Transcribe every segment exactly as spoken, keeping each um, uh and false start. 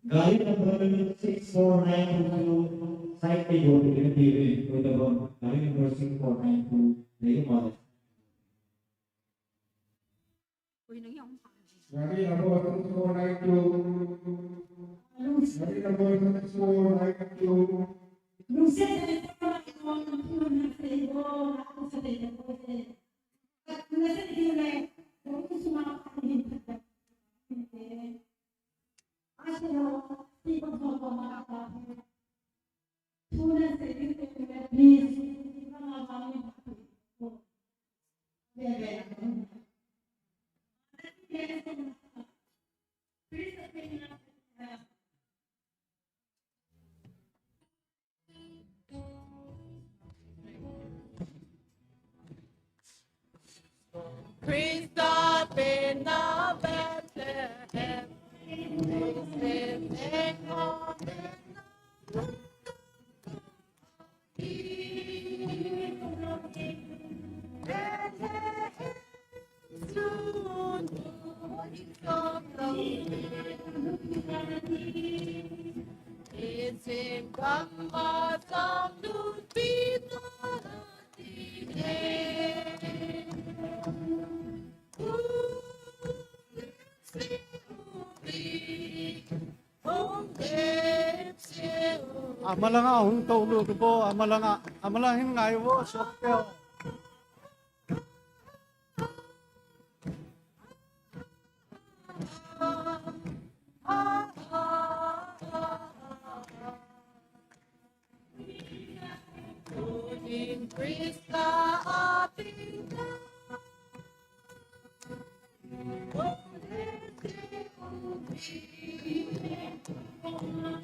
Gari number six four nine two, side pe jo pe pe pe, gari number six four nine two, Gari number six four nine two. Gari number six four nine two. Christa pena Bethlehem, Bethlehem, Amalanga hung to lu tu bo, amalanga, amalanga hin ngai bo, sok teo.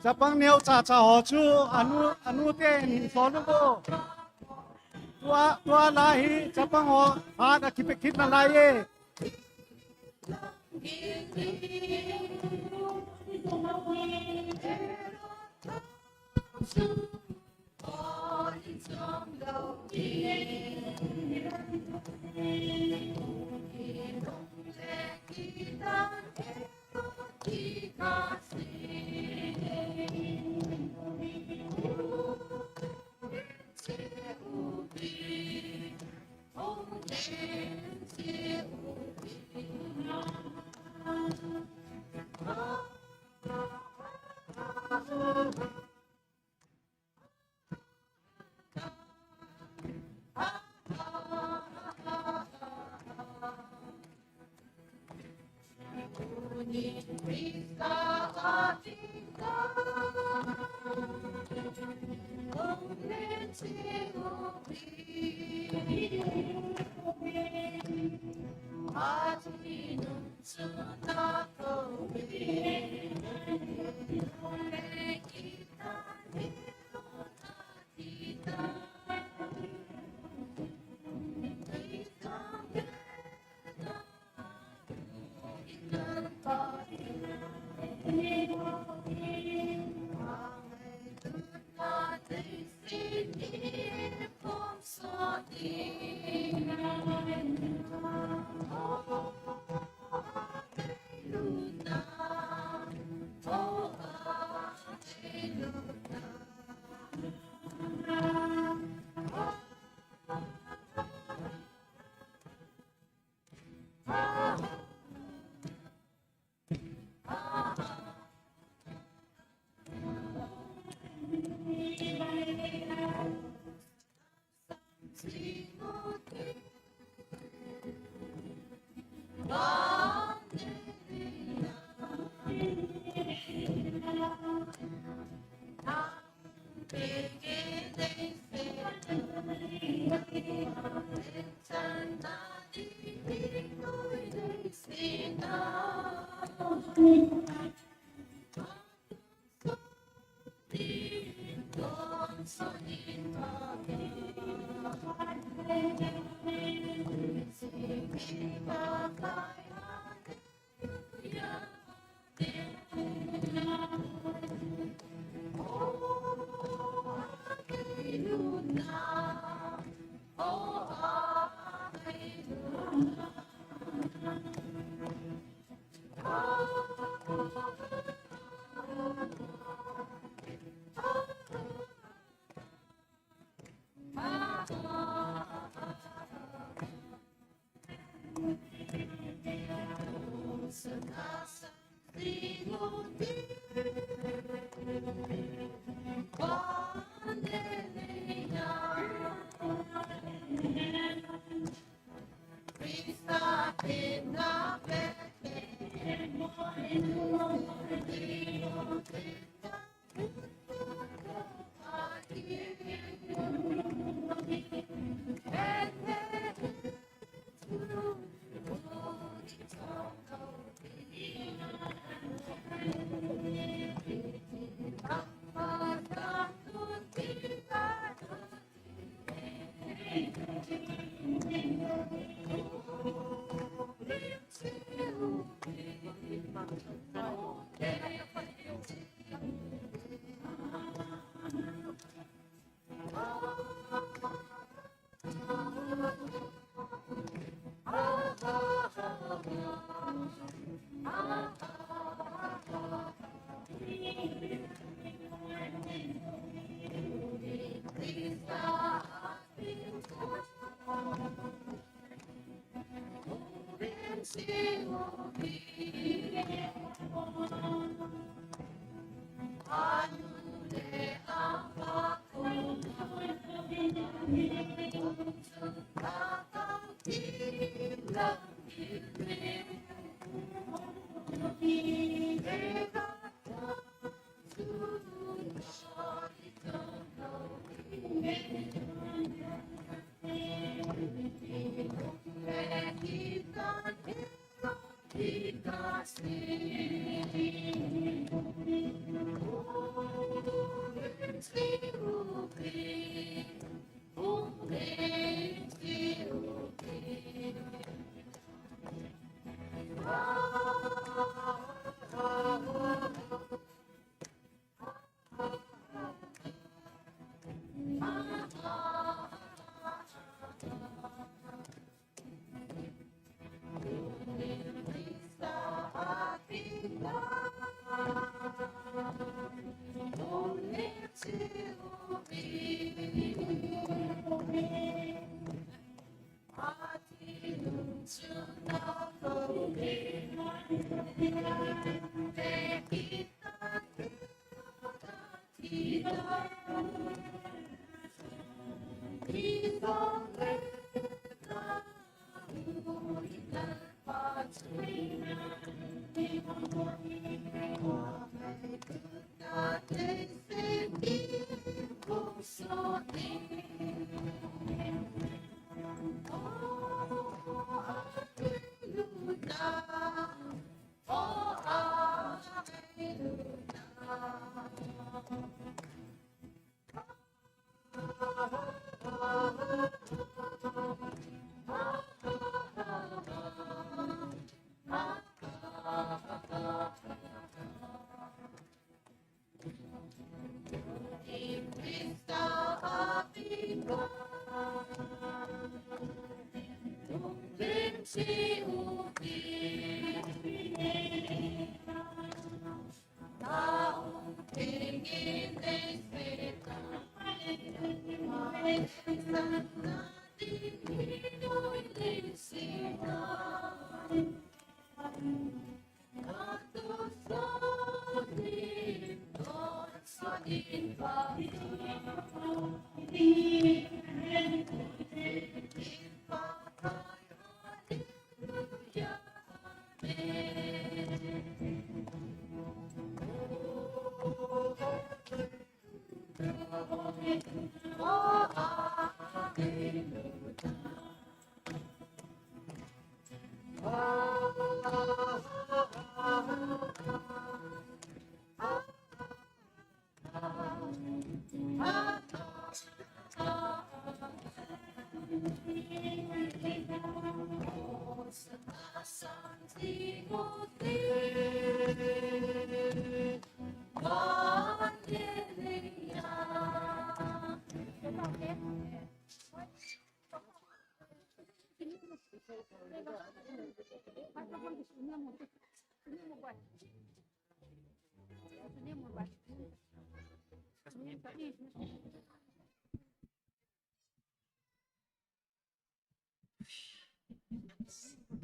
Chapang neo cha cha ho chu anu, anu te hin sol u bo. Tua, tua la hi chapang ho hat a kipe kit na lai e.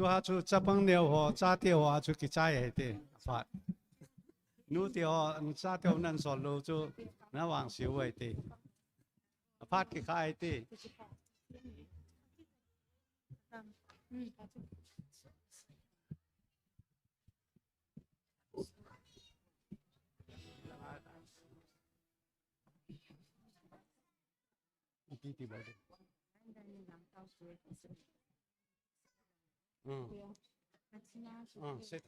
Tua chu chapang neo ho, chate ho a chu kichai ahi ti, aphat. Nute ho, chate ho nan sol lou chu, na vangse u ahi ti. Aphat kikhai ahi ti. Ipi ti ba de. Hmm. Hmm, set.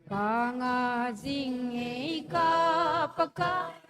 Kanga jing ei ka Pakai.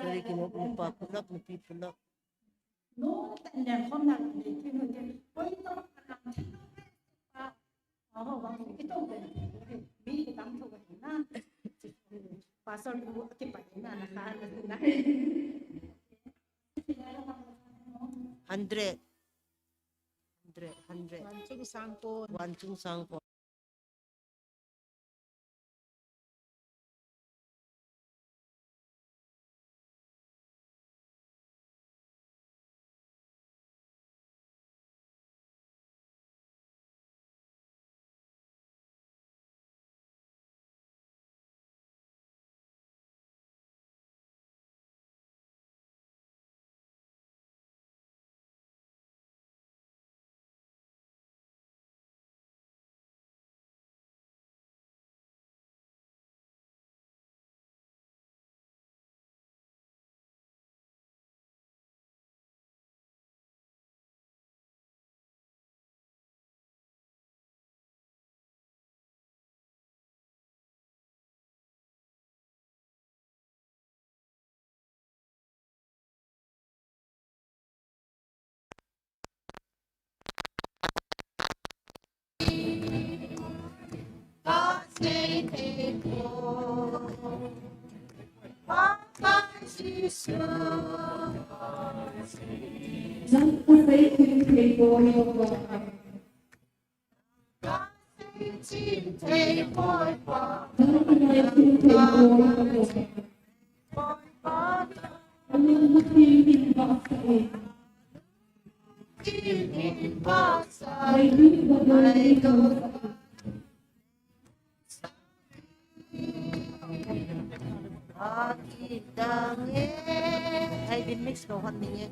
Kari kimo pa pulak, nupi pulak. Pastor bu kipa na na. Hundred. Hundred, hundred. Wan chung sang ko. Wan chung sang ko. Ai, bin mix ko hon ni nge.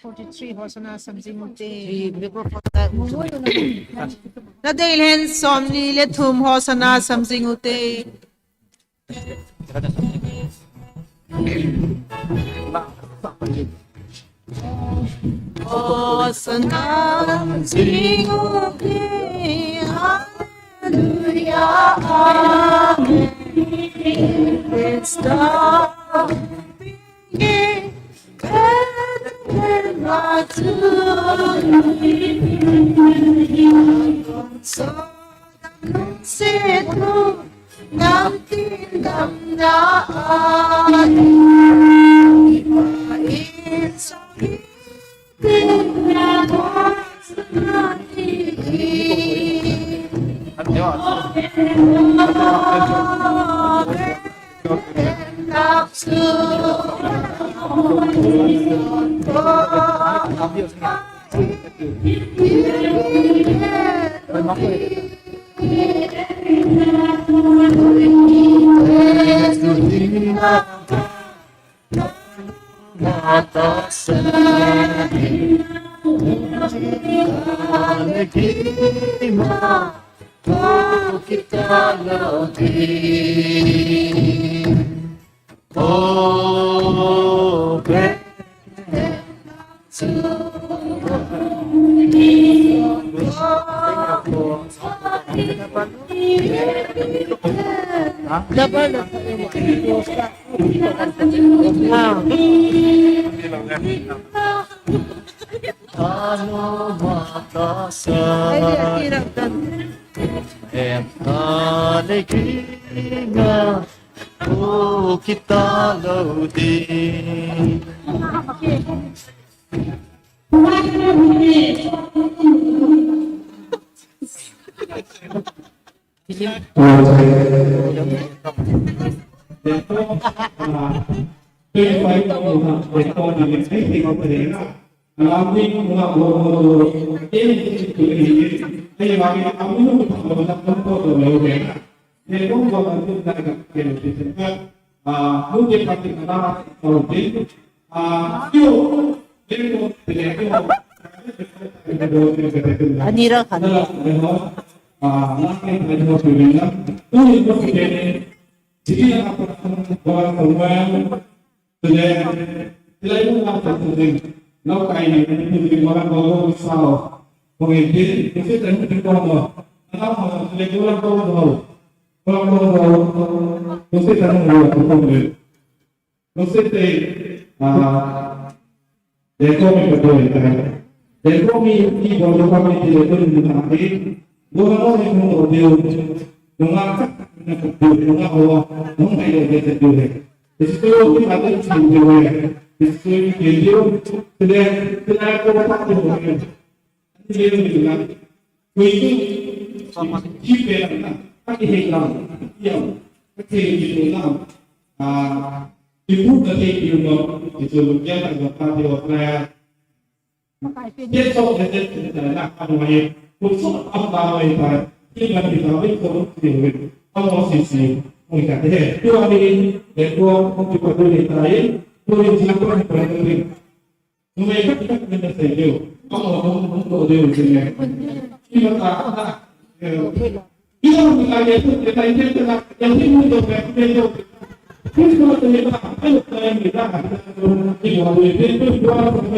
Forty-three, Hosanna samjing ute. Nadei leh somni le thum, Hosanna samjing ute. Hosanna samjing ute. Hallelujah. Amen. Praise God. Anira khan. Nusete, ah, Lekomi ka doi ta. Lekomi ni bol ko mi ti lekomi ni ta ni. Nunga no ni mo deu. Nunga ka na ko deu, nunga ho, nunga ile de deu. Isto ki mata ni deu. Isto ki deu. Tile, tile ko pa ko. Ni deu ni na. Kuitu, ipe na, aki hei lam, iam, aki hei lam. Ah, ipu na hei iam, itu lukia na gota di otra. Dia so dia dia na anu mai, kuso apa mai ta, kita kita mai ko ti mai. Amo si si, mai ka de. Tu ami, de ko, ko ti ko de ta ye, ko ni ji ko ni ko ni. Numei khat khat min na sei leu. Amo, amo, amo, amo, leu, leu, leu. Ima ta, ta, eh, ilo mi ka ye tu, ye ta, ye ta, ye ta, ye tu, ye ta, ye tu. Kristo te ye ta, ayo ta, ye ta, ye ta, ye ta, ye ta.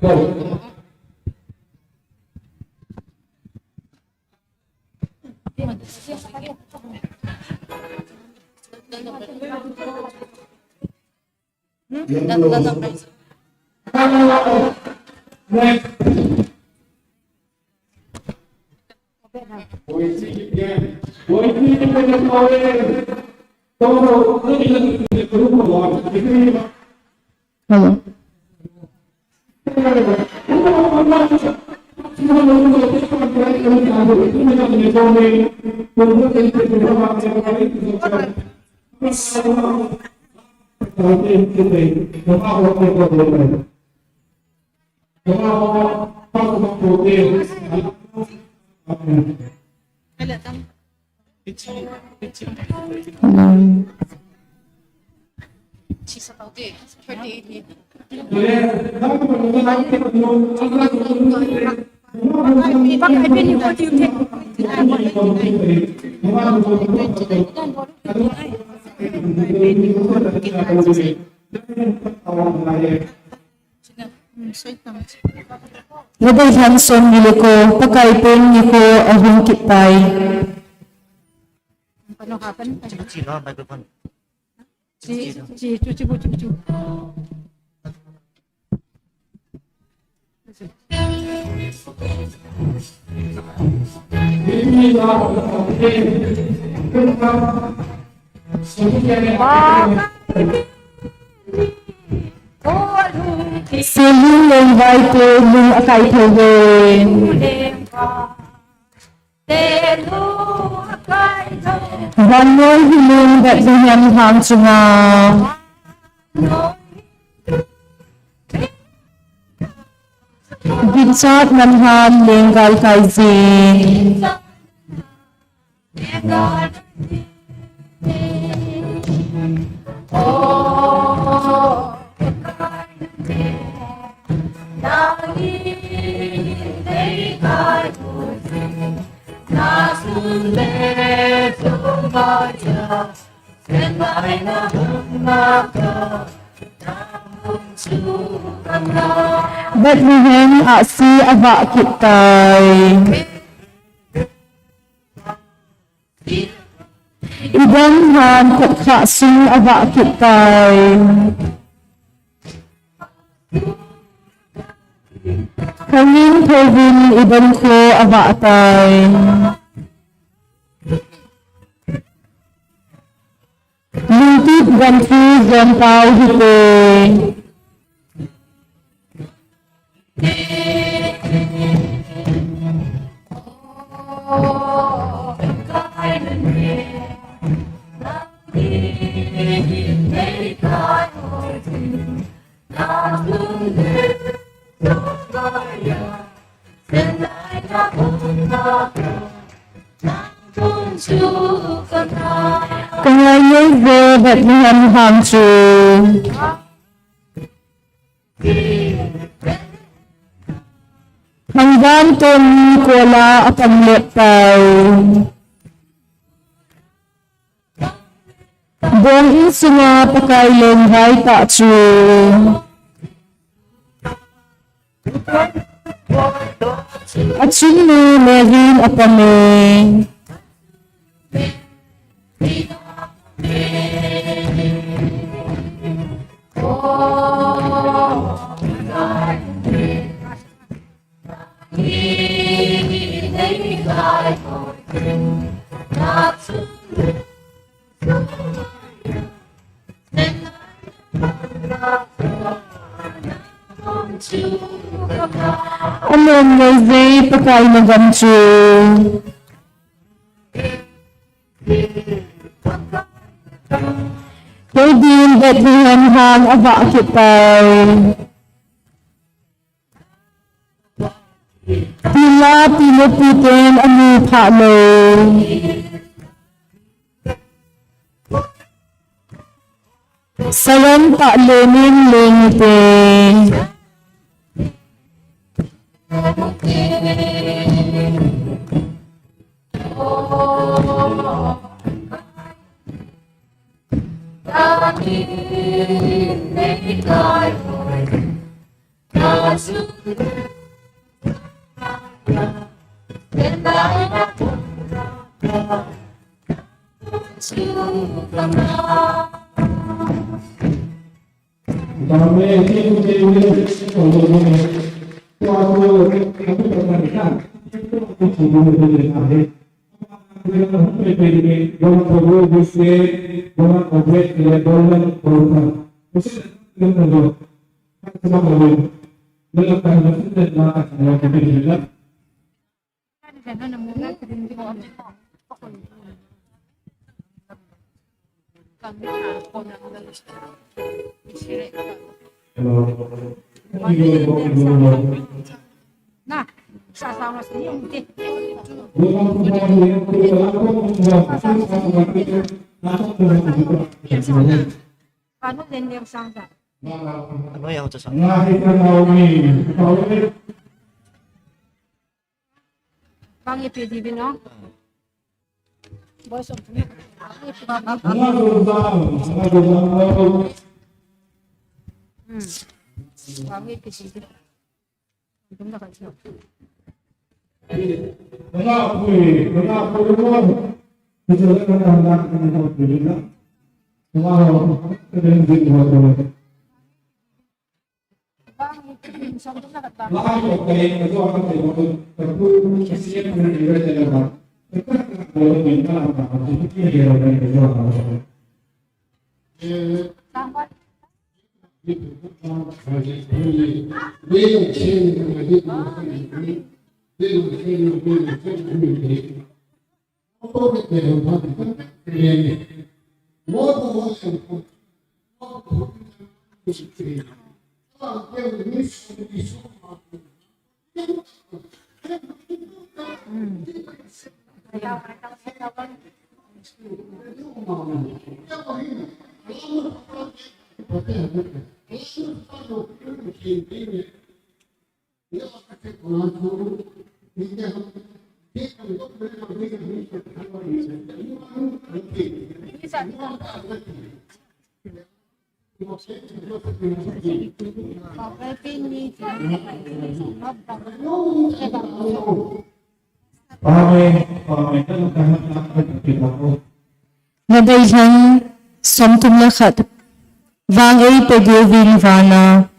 Hello. Hello. Nadei lhan som ni le ko, Pakai peng nikho ahung kit tai. Selun lengvai te lung akai thei ve. Vannoi hi lung Bethlehem lhang chunga. Ginchat man lhan lenggal kai jin. Bethlehem ahsi avah kit tai. Idam lhan kotkhah sung avah kit tai. Khangin thouvin idam kho avah tai. Lungtup gamthu jom pau hite. Ka ngai ngei ve Bethlehem lhang chu. Thangvang toni kola apan let tai. Bong in sunga Pakai lengvai tah chu. Achunnu Mary in apang e. Anom ngei ve Pakai na gam chu. Kei din Bethlehem lhang avah kit tai. Pila pinu piten anu pha lo. Salam ta lenin lengite. Anu ya ho cha sa. Bang ipi di bino. Boy som. Hmm. Bang ipi di. Amen. Amen. Nadei lhang som thum le khat. Vang eipe diuvin vana.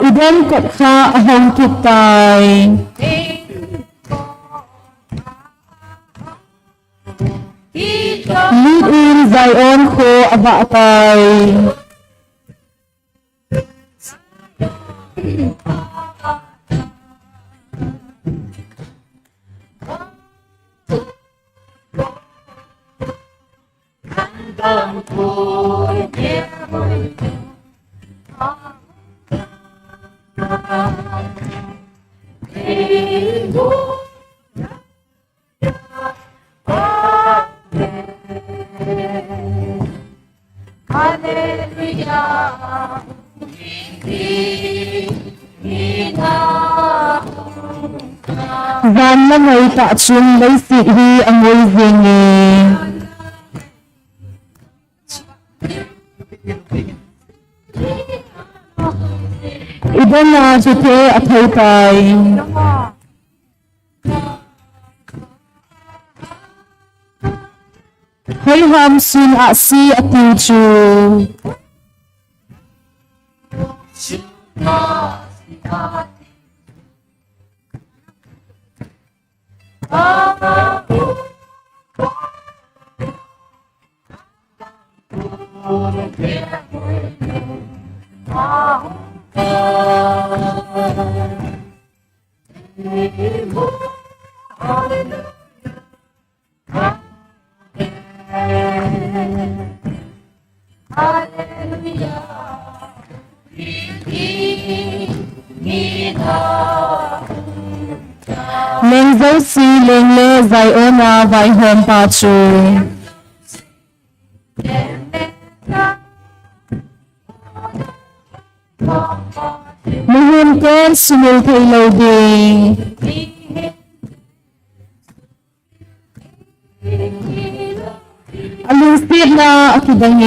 Eden kot kha ahong kit tai. Lut in Zion kho avah tai. Van le ngoi tah chun leiset hi angoi jenge. Eden a chuthe athei tai. Hoiham sun ahsi atiu chu. Leng jouse leng le Zion a vaihom pa chu. Muhun ken sumil thei lou ding. Alungsetna akidang e.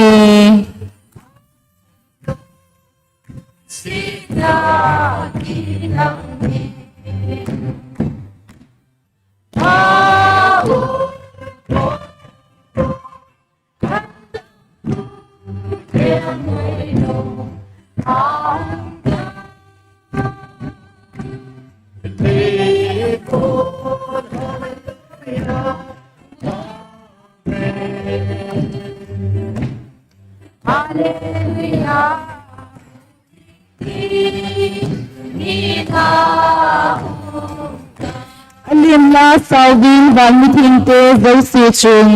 Lamna sauvin van mithengte jouse chun.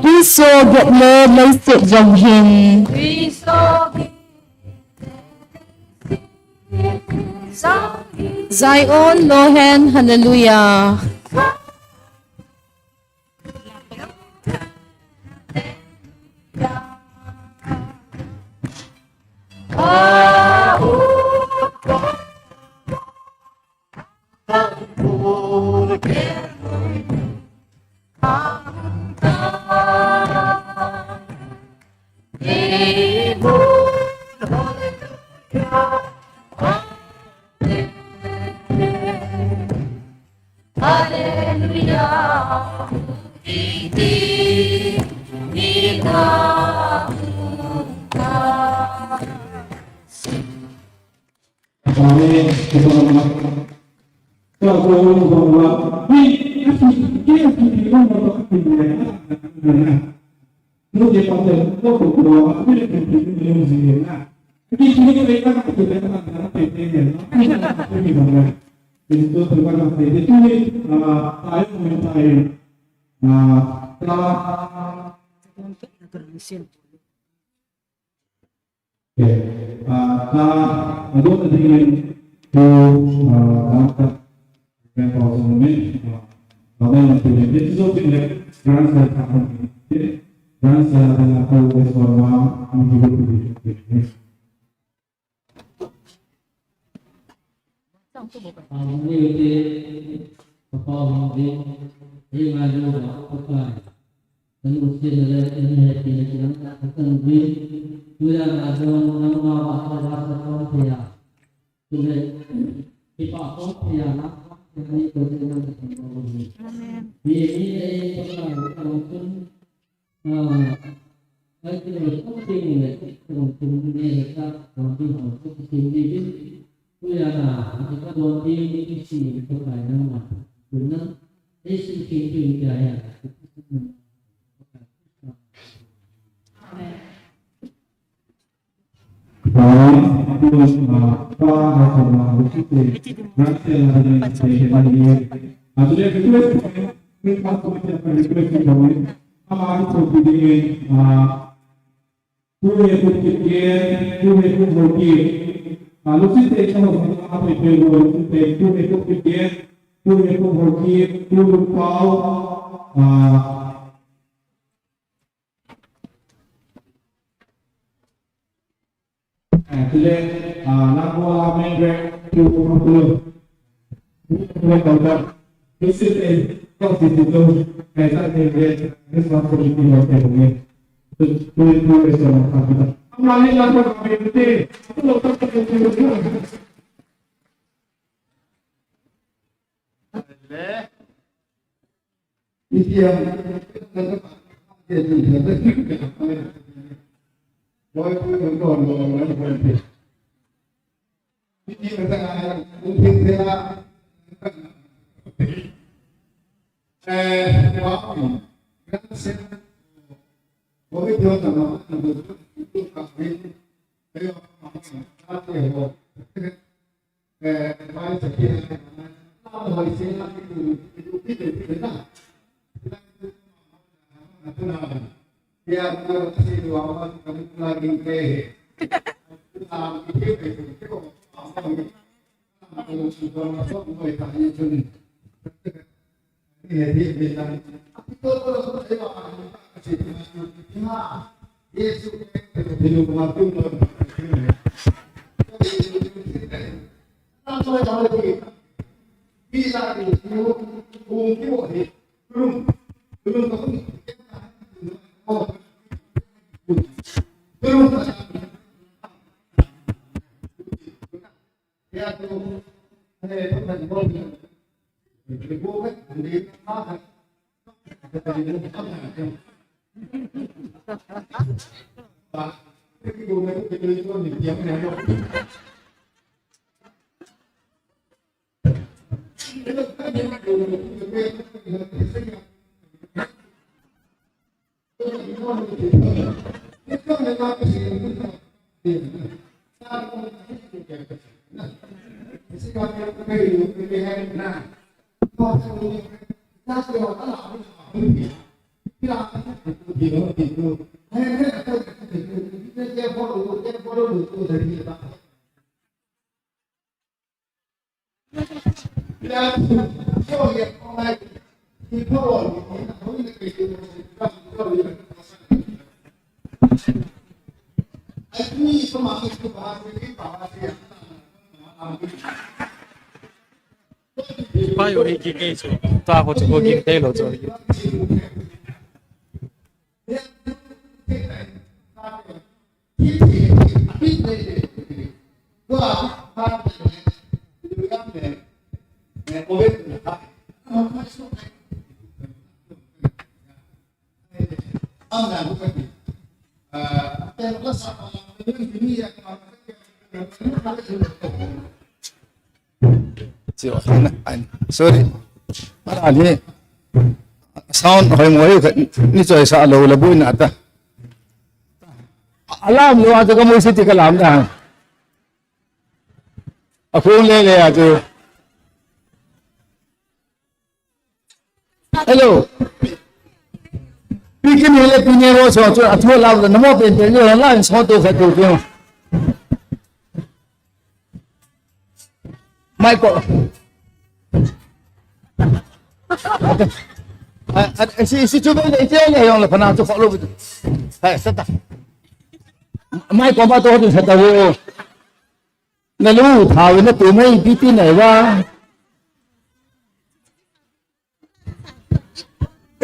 Tuiso get le leiset jong hin. Zion lohen, hallelujah. Okay. Ah, ta, adon adingin tu, ah, ta, ta, ten thousand min, ah, ta, ta, tu, tu, tu, tu, grants, ah, ta, okay. Grants, ah, ta, ta, tu, this one, ah, tu, tu, tu, tu, tu, tu. Amen. Eh, today, uh, Nangbola Mengre, to Mangkulu. This is a positive, I can't regret this one for the people of the community. To, to, to, to, to, to, I'm not in love with the community. Pa yo hi ki ke so. Ta ho chu ko ki te lo cho. Sorry. Mala ni sound hoi mo hi ni choi sa lo la bu na ta. Alam lo a ka mo si ti ka lam da. A phone le le a chu. Hello. Pi Kim hele pi Nero so chu a thu la na mo pen pen yo la in so to kha to to. Mai ko. A, a, si, si chu be le, che le yong le phana chu follow. Hai, sa ta. Mai ko ma to din sa ta wo. Na lu tha ve na tu mai pi ti nai wa.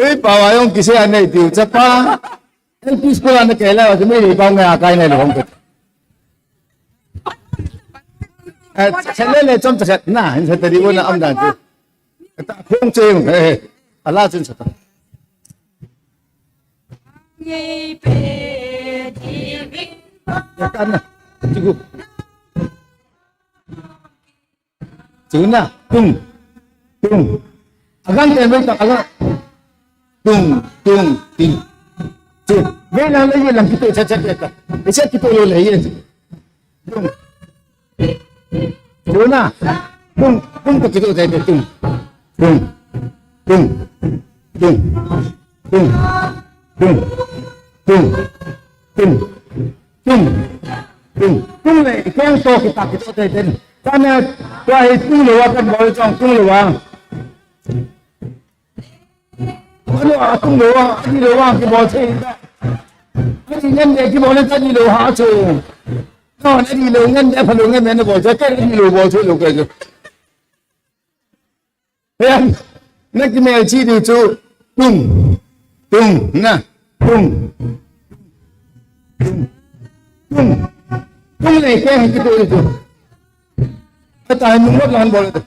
Ei, pa wa yong kisi anei tiu chapa. L P school ana kai la, wa mai pa ngai kai nai lo hong ke. Eh, chale le chom cha na, hin sa tari wo na am dan tu. Ta khong che, eh, eh. Ala chun sa ta. Ya kan na. Tigu. Chuna, tung, tung. Agang te mai ta, agang. Tung, tung, ting. Chu, ve lang le ye lang kito cha cha ta. Ise kito lo le ye. Tung. Chuna, tung, tung to kito cha tung. Tung, tung, tung, tung, tung, tung, tung. Tung. Tung. Tung le, keng to kita kito te ten. Tana, tua hi tung lo wa kan bol chong tung lo wa. Anu a tung lo wa, ani lo wa ki bol thei ta. Ani ngan le ki bol ta ni lo ha chu. No, ani lo ngan le pha lo ngan ne bol cha ke ni lo bol thei lo ke. Ayan, na kimel chi di chu, tung, tung, na, tung, tung, tung, tung le ke hin kitu di chu. Ata hin nung lot lan bol tu.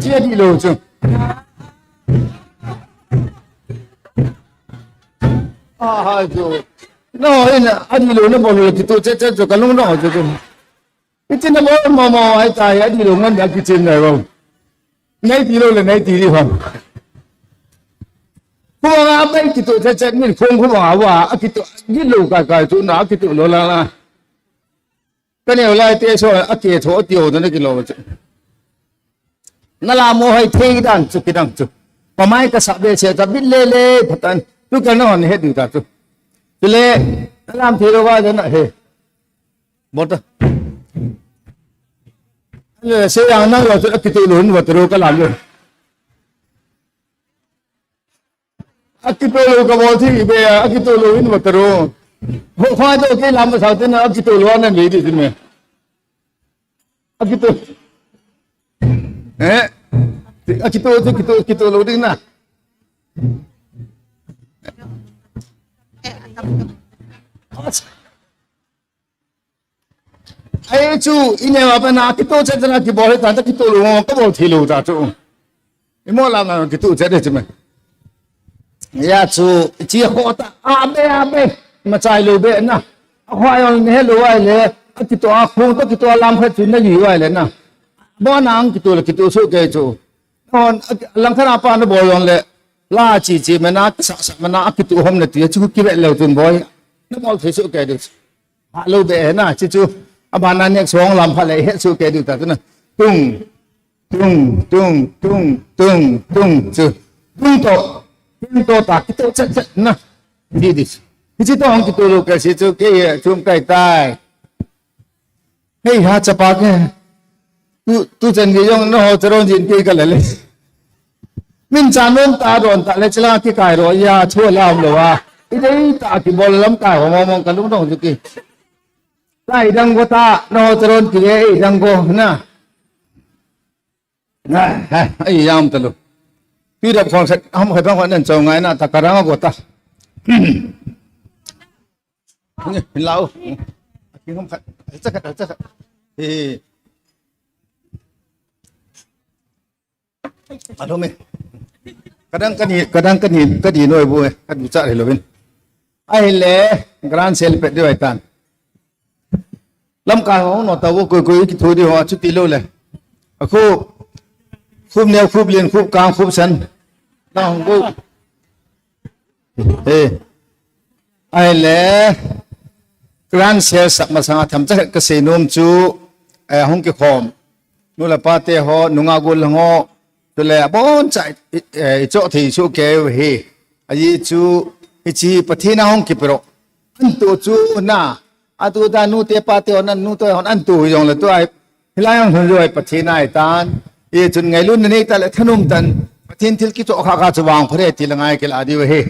Chi di lo chu. Ah, ha chu. No, ina, adi lo na bol kitu che che chu ka lung no chu chu. Iti na mo mo mo ai ta ya di lo ngan da ki chin na ro. Nai ti lo le nai ti di hon. Ko nga bai kitu cha cha ni khong ko nga wa a kitu di lo ka ka tu na kitu lo la la. Ka ne la te so a ke tho ti o na ki lo cha. Na la mo hai thei dan chu ki dang chu. Pa mai ka sa be se ta bit le le phatan. Tu ka na hon he du ta chu. Tu le na lam thei lo wa na he. Bol ta. Le, se yang nang lo chu akitu lo hin bol ta ro ka lam lo. Akitu lo ka bol thi be, akitu lo hin bol ta ro. Ho, khwa to ke lam sa te na akitu lo na ni di me. Akitu. Eh? Akitu, akitu, akitu lo di na. Ai chu, i neo a pat na, kitoh chet chet na kibol hi ta, ta kitoh lou, ka bol thei lou ta chu. I mo lam na kitoh chet de chu me. Ya chu, chi ho ta, a be, a be, ma chai lou be na. A hoi on he lou ai le, a kitoh a khong, ka kitoh a lam khat chu na li ai le na. Bo na ang kitoh le kitoh so ke chu. On, a, lang khat a pa na bol on le, la chi chi me na, sa sa me na, a kitoh hom le ti, chu ki be lou tun boi. Nabol thei soh kei diu. Hah lou be na, chi chu. Abana next song lam pha le, he soh kei diu ta, tu na. Tung, tung, tung, tung, tung, tung, chu. Tung to. Tung to ta, kito chat chat na. Di di. Hichi to hong kito lou kei si chu, kei he, chung kai tai. Hei, ha chapa ke. Tu, tu chan ge jong na ho charon jin ke ka le le. Min cha nom ta don ta le chila ki kai ro ya chu lam lo a. I dei ta ki bol lam kai ho mo mo ka lung dong ju ki. Lai dang go ta na ho charon ki le i dang go na. Na, ha, ai yam ta lo. Tu da khong sa ham khai bang ho nan chau ngai na ta ka rang go ta. Lau. Ki hom khat. Cha khat, cha khat. Eh. Alo me. Kadang kani, kadang kani, kadi noi bu, eh. Kadu cha le lo bin. Ai le, grand sale pet di ai tan. Lamkai ho no ta bu koi koi ki thu di ho chu ti lo le. A khu, khu neo, khu lien, khu kang, khu san. Na hong bu. Eh. Ai le, grand sale sak masanga themcha khat ka sei nom chu, eh, hung kikhom. Nu le pa te ho, nungah gollhang ho, tu le abon cha, eh, i cho thei chu ke hi. Aji chu, i chi Pathen a hung kipro. An tu chu na, a tu ta nu te pa te ho, nan nu te ho, an tu jong le tu ai. Hilai jong hun jo ai Pathen ai tan. I chun ngailutna nei ta le thanom tan. Pathen thil kicho kha kha chu vang phare ti le ngai kila di ve hi.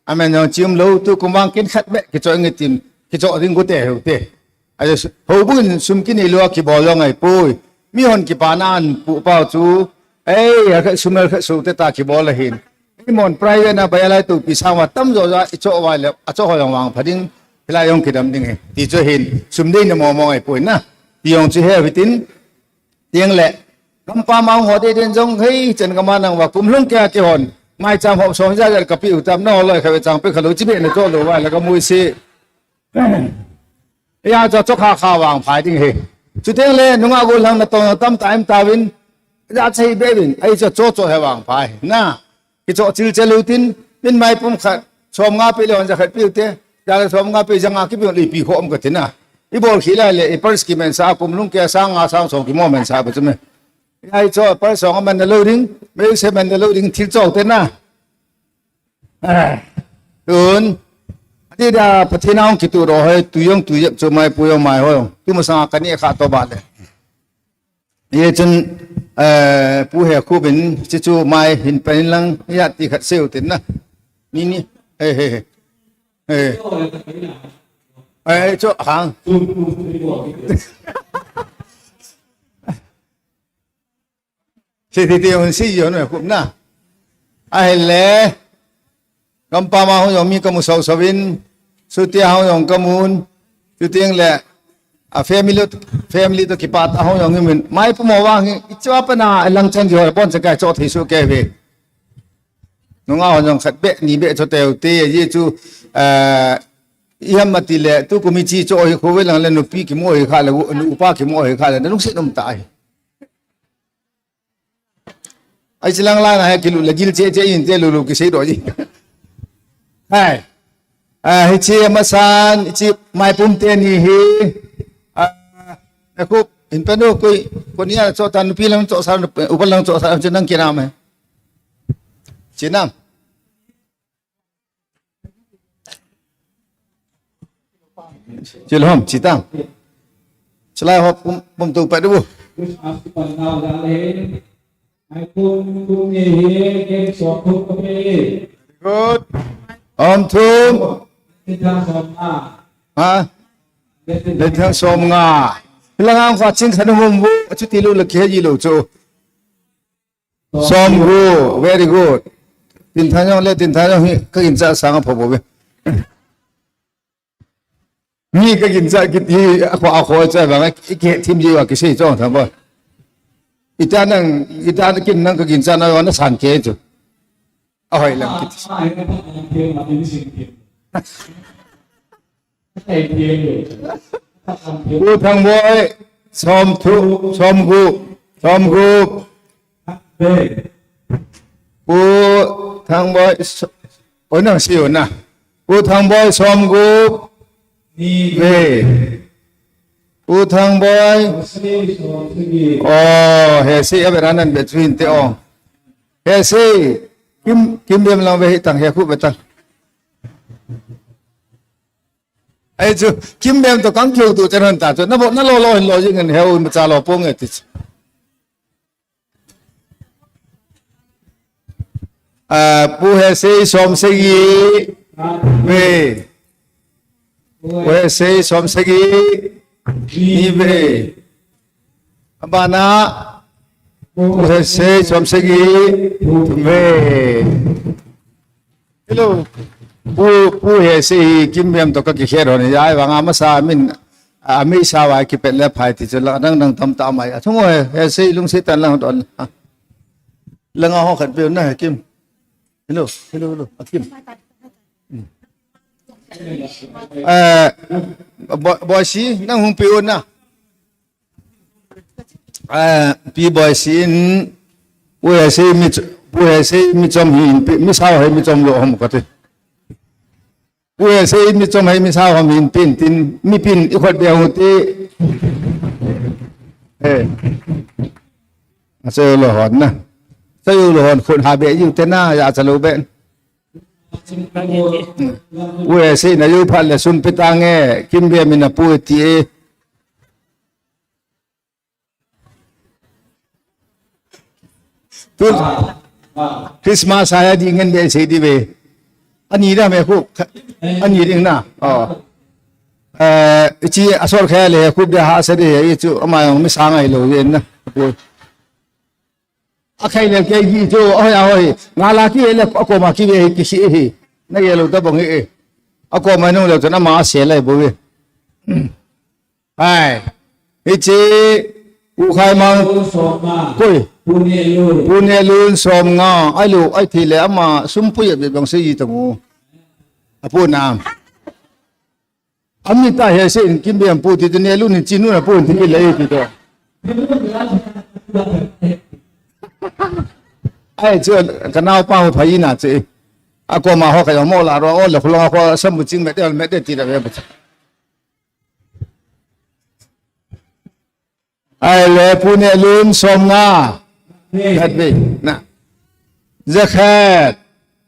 Amen jong chim lo tu kum vang kin khat be kicho nge tin. Kicho ding gu te heu te. Ai ho bun sum kin i lo kibol jong ai pui. Mi hon kipa na an pu pau chu. Ei, a khat sum el khat su te ta kibol a hin. Imon private na bai lai tu pi sang wa tam jo ja i cho wa le, a cho ho jong vang pha ding, hilai jong kidam ding he. Ti chu hin, sum dei na mo mo ai poi na. Ti jong chu he hitin, tiang le, gampa ma ho dei den jong hei, chen gama nang wa kum lhung kia ki hon. Mai cham hop som ja ja ka pi u tam na ho loi kha ve chang pe kha lo chi be na cho lo wa le ka mui si. Ya cho cho kha kha vang phai ding he. Chuteng le, nungah gollhang na tong tam ta im ta vin. Ya chei be vin, ai cho cho cho he vang phai. Na. Kicho chil chel u tin, min mai pum khat, som nga pe le hon ja khat pe u te, ja le som nga pe ja nga ki pe le pi khom ka tina. I bol khi lai le, i purse ki men sa, kum lhung kia sang nga sang som ki mo men sa ba chu me. Ai cho purse song man na lo ding, me se man na lo ding thil cho te na. Ah, tun, ati da Pathen a hung kitu ro hoi, tu jong tu jep chu mai pu jong mai hoi. Tu masang ka ni kha to ba le. Ye chun, eh, pu he khu bin, chi chu mai hin pen lang, ya ti khat seu tin na. Ni ni, eh, eh, eh. Eh. Eh, cho hang. Si ti ti un si yo no khu na. Ahile. Gampa ma hung jong mi ka mu sau sau in, sutia hung jong ka mun, suting le, a family, family to kipat a hung jong min, mai pu mo wang hi, i chua pa na, a lang chan di ho, bon cha kai cho thei su ke ve. Nunga hung jong khat be, ni be cho teu te, ye chu, eh, i ham ma ti le, tu ku mi chi cho hi khu ve lang le, nu pi ki mo hi kha le, nu pa ki mo hi kha le, nung se num ta hi. Ai chilang lai na he kilu le gil che che in te lu lu ki sei do ji. Hai. Ah, hi chi masan, hi chi mai pum te ni hi. Ah, e khu in pa nu koi, ko ni a cho tan pi lang cho sa, u pa lang cho sa, chi nang ki nam he. Chi nam. Chilhom, chitang. Chalai ho pum, pum tu pa du. Good. Om thum. Ha? Le thang som nga. Hilang ang fa ching khanu mum bu, chu ti lu le ke ji lo chu. Som gu, very good. Tin than jong le, tin than jong hi, ka gincha sang a pho bo ve. Mi ka gincha kiti, a kho, a kho cha vang, i ke thim ji wa ki sei chong thang bo. Ita nang, ita kin nang ka gincha na wa na san ke chu. A hoi lang kiti. Pu Thangboi, som thu, som gu, som gu. Pu Thangboi, so-, oi nang si na. Pu Thangboi, som gu. Ve. U Thangboi. Oh, Hesei, a ve ra nan ve chu hin te o. Hesei. Kim, Kimvem lang ve hi tang, Hekhup ve tang. Ai chu, Kimvem to kang keu tu chen han ta chu. Na bo, na lo lo hin lo jing an he u ma cha lo pong e ti chu. Ah, Pu Hesei som sagi ve. Pu Hesei som sagi ni ve. Abana Pu Hesei som sagi thum ve. Hello. Pu, Pu Hesei hi Kimvem to ka kikhet hon hi ai vang a masa min a mi sa va kipet le phai ti chu la dang dang tam ta mai. A thung o Hesei lungset tan lang don. Langa ho khat pe na he Kim. Hello, hello, hello. A Kim. Eh, Bo-, Boisi, nang hung pe na. Eh, Pi Boisi in, Pu Hesei mi ch-, Pu Hesei mi chom hi in pe, mi sao hi mi chom lo hom ka te. Pu Hesei mi chom hi mi sao hom in pin tin, mi pin i khot be hung ti. Eh. A se lo hon na. Se lo hon khun ha be yu te na, ya cha lo be. Pu Hesei na yu phat le sum pe ta nge, Kimvem in a pu ti e. Tu Christmas a ya di ngen be sei di ve. Ani da me khu, ani ding na. Oh. Eh, chi a sor kha le khu de ha se de, i chu ama yong mi sa ngai lo ye na. A khai le ke gi chu, oi, a oi. Nga la ki le a koma ki ve ki si hi. Na ye lo ta bong hi. A koma nung le chu na ma se lai bo ve. Ai. Hiche, U Khai Mang. Koi. Pu Nehlun som nga. Ai lu, ai thi le ama sum pu ya be bang se yi ta mu. A pu na. Ami ta he se in Kimvem pu ti tu Nehlun in chinu na pu ti ki le ti to. Ai chu ka nao pa ho phai na che. A koma ho ka yo mo la ro o le khulong ko sam bu ching me te me te ti la ve. Ai le Pu Nehlun som nga. Khat ve. Na. Zakhat.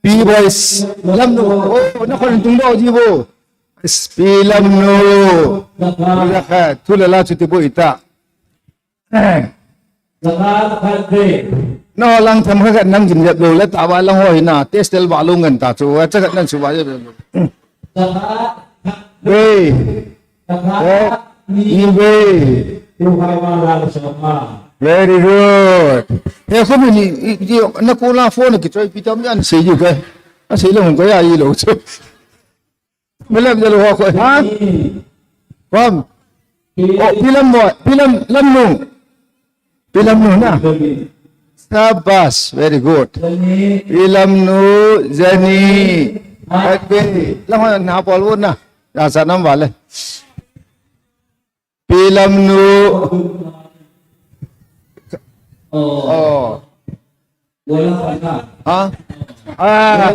Pi Boisi. Lamnu. Oh, na khon tung do ji bo. Pi Lamnu. Zakhat. Thu le la chu ti bo ita. Zakhat khat ve. No lang tham khat nang jin jep lo le ta ba lang ho hi na. Testel ba lo ngan ta chu. Cha khat nan chu ba jep lo. Zakhat khat ve. Ni ve. Very good. He khu mi ni, i, i, na ko la phone ki choi pi tam yan sei ju ke. A sei lo ko ya i lo chu. Me lem jalo ho ko. Ha? Kom. Oh, Pi Lamnu, Pi Lam, Lamnu. Pi Lamnu na. Sabas, very good. Pi Lamnu, Jani. Happy. Lam ho na pol wo na. Ya sa nam wale. Pi Lamnu. Oh. Ha? Ah.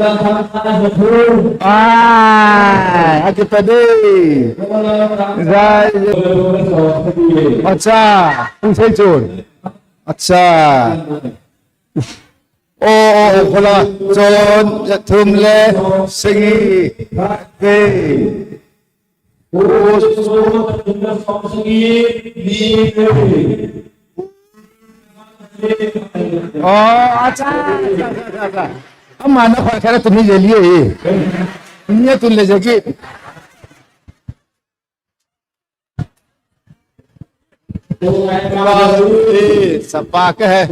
Ah, aki pade. Zai. Acha, pu sei chun. Acha. Oh, oh, oh, khola, chon, ya thum le, sagi, ve. Oh, acha, acha, acha, acha. Ama na khoi khara tuni le liye. Tuni tun le jagi. Sapa ka hai.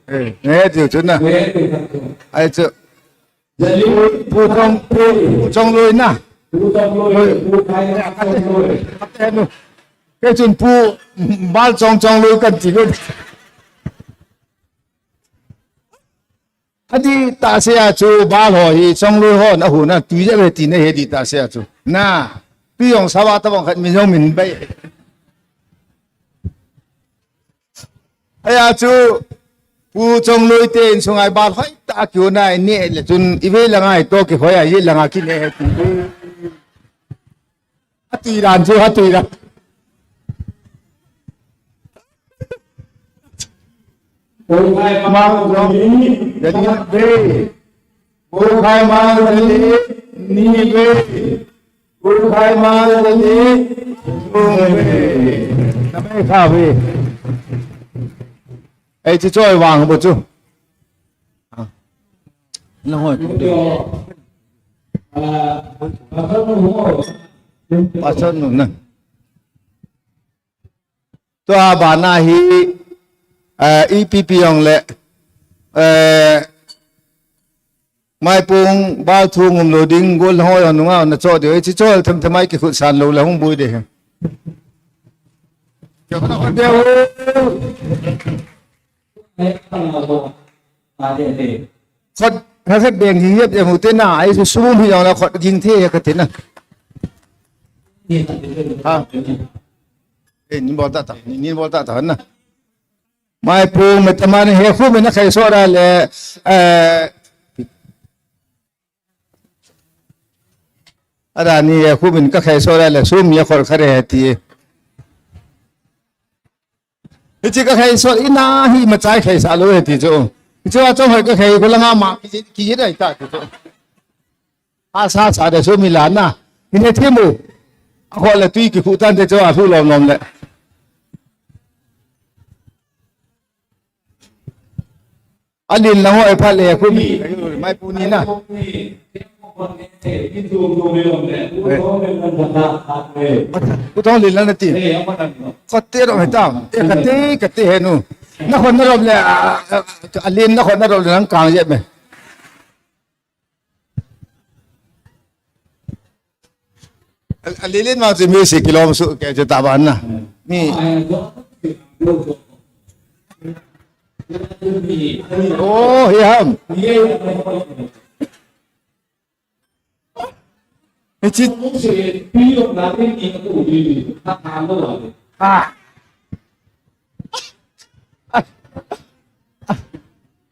Eh, eh, chu, chu na. Ai, chu. Pu Chong, Pu, Pu Chongloi na. Pu Chongloi, Pu Khai Chongloi. Kei chun Pu Bal Chong Chongloi kan ti ko. Adi ta se a chu bal ho hi Chongloi ho na hu na tui ja ve ti na he di ta se a chu. Na, pi yong sa va ta bang khat mi yong min bai. Aya chu Pu Chongloi te insunga ibal hoi tah a kiuna ineh le chun ive langa ito kihoi a, ye langa kineh he ti. Hatui dan chu, hatui dan. Pu Khai Mang Jali, Jali ve. Pu Khai Mang Jali, ni ve. Pu Khai Mang Jali, ni ve. Namai kha ve. Ei, chi choi vang bu chu. Ah. Na hoi. Pastor nu na. Tua bana hi, eh, E P P jong le, eh, Maipung bal thu ngum lou ding, gol hoi hon nunga na cho deu, chi cho them them mai kikhut san lou la hung bui de he. Khut, ha khat beng hi hiap em u te na, ai su sum hi jong la khut ging the ka te na. Ha. Eh, nin bol ta ta, nin bol ta ta na. Maipung me taman he khu me na khai so da le, eh, Adani khu min ka khai so le sum ya khol khare ti. Hichi ka khai so ina hi ma chai khai sa lo ti chu. Hichu a chong hoi ka khai ko langa ma ki ki dai ta ti chu. A sa sa de sum ila na. Hi ne thimu. A khol le tui ki khu tan te chu a thu lom lom le. Alin lang hoi pha le khu mi, mai pu ni na. Pu Thong lin lang na ti. Kate ro he ta. E kate, kate he nu. Na khon na rom le, a, a, alin na khon na rom le nang kang je me. A, a lilin ma chu music kilom su ke chu ta ban na. Mi. Oh, hi ham. Hi chi. Ah.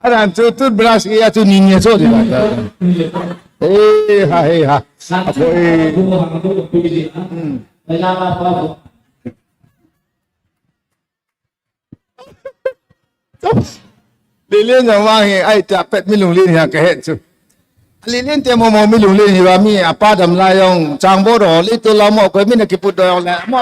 Aran chu toothbrush ia chu ni ni chu di ta. Eh, ha, he, ha. Apo, eh. Hmm. Lilin jong vang hi, ai ta pet mi lunglin hi ka he chu. Lilin te mo mo mi lunglin hi va mi apa dam la jong chang bo ro li tu la mo ko mi na ki put do jong la mo.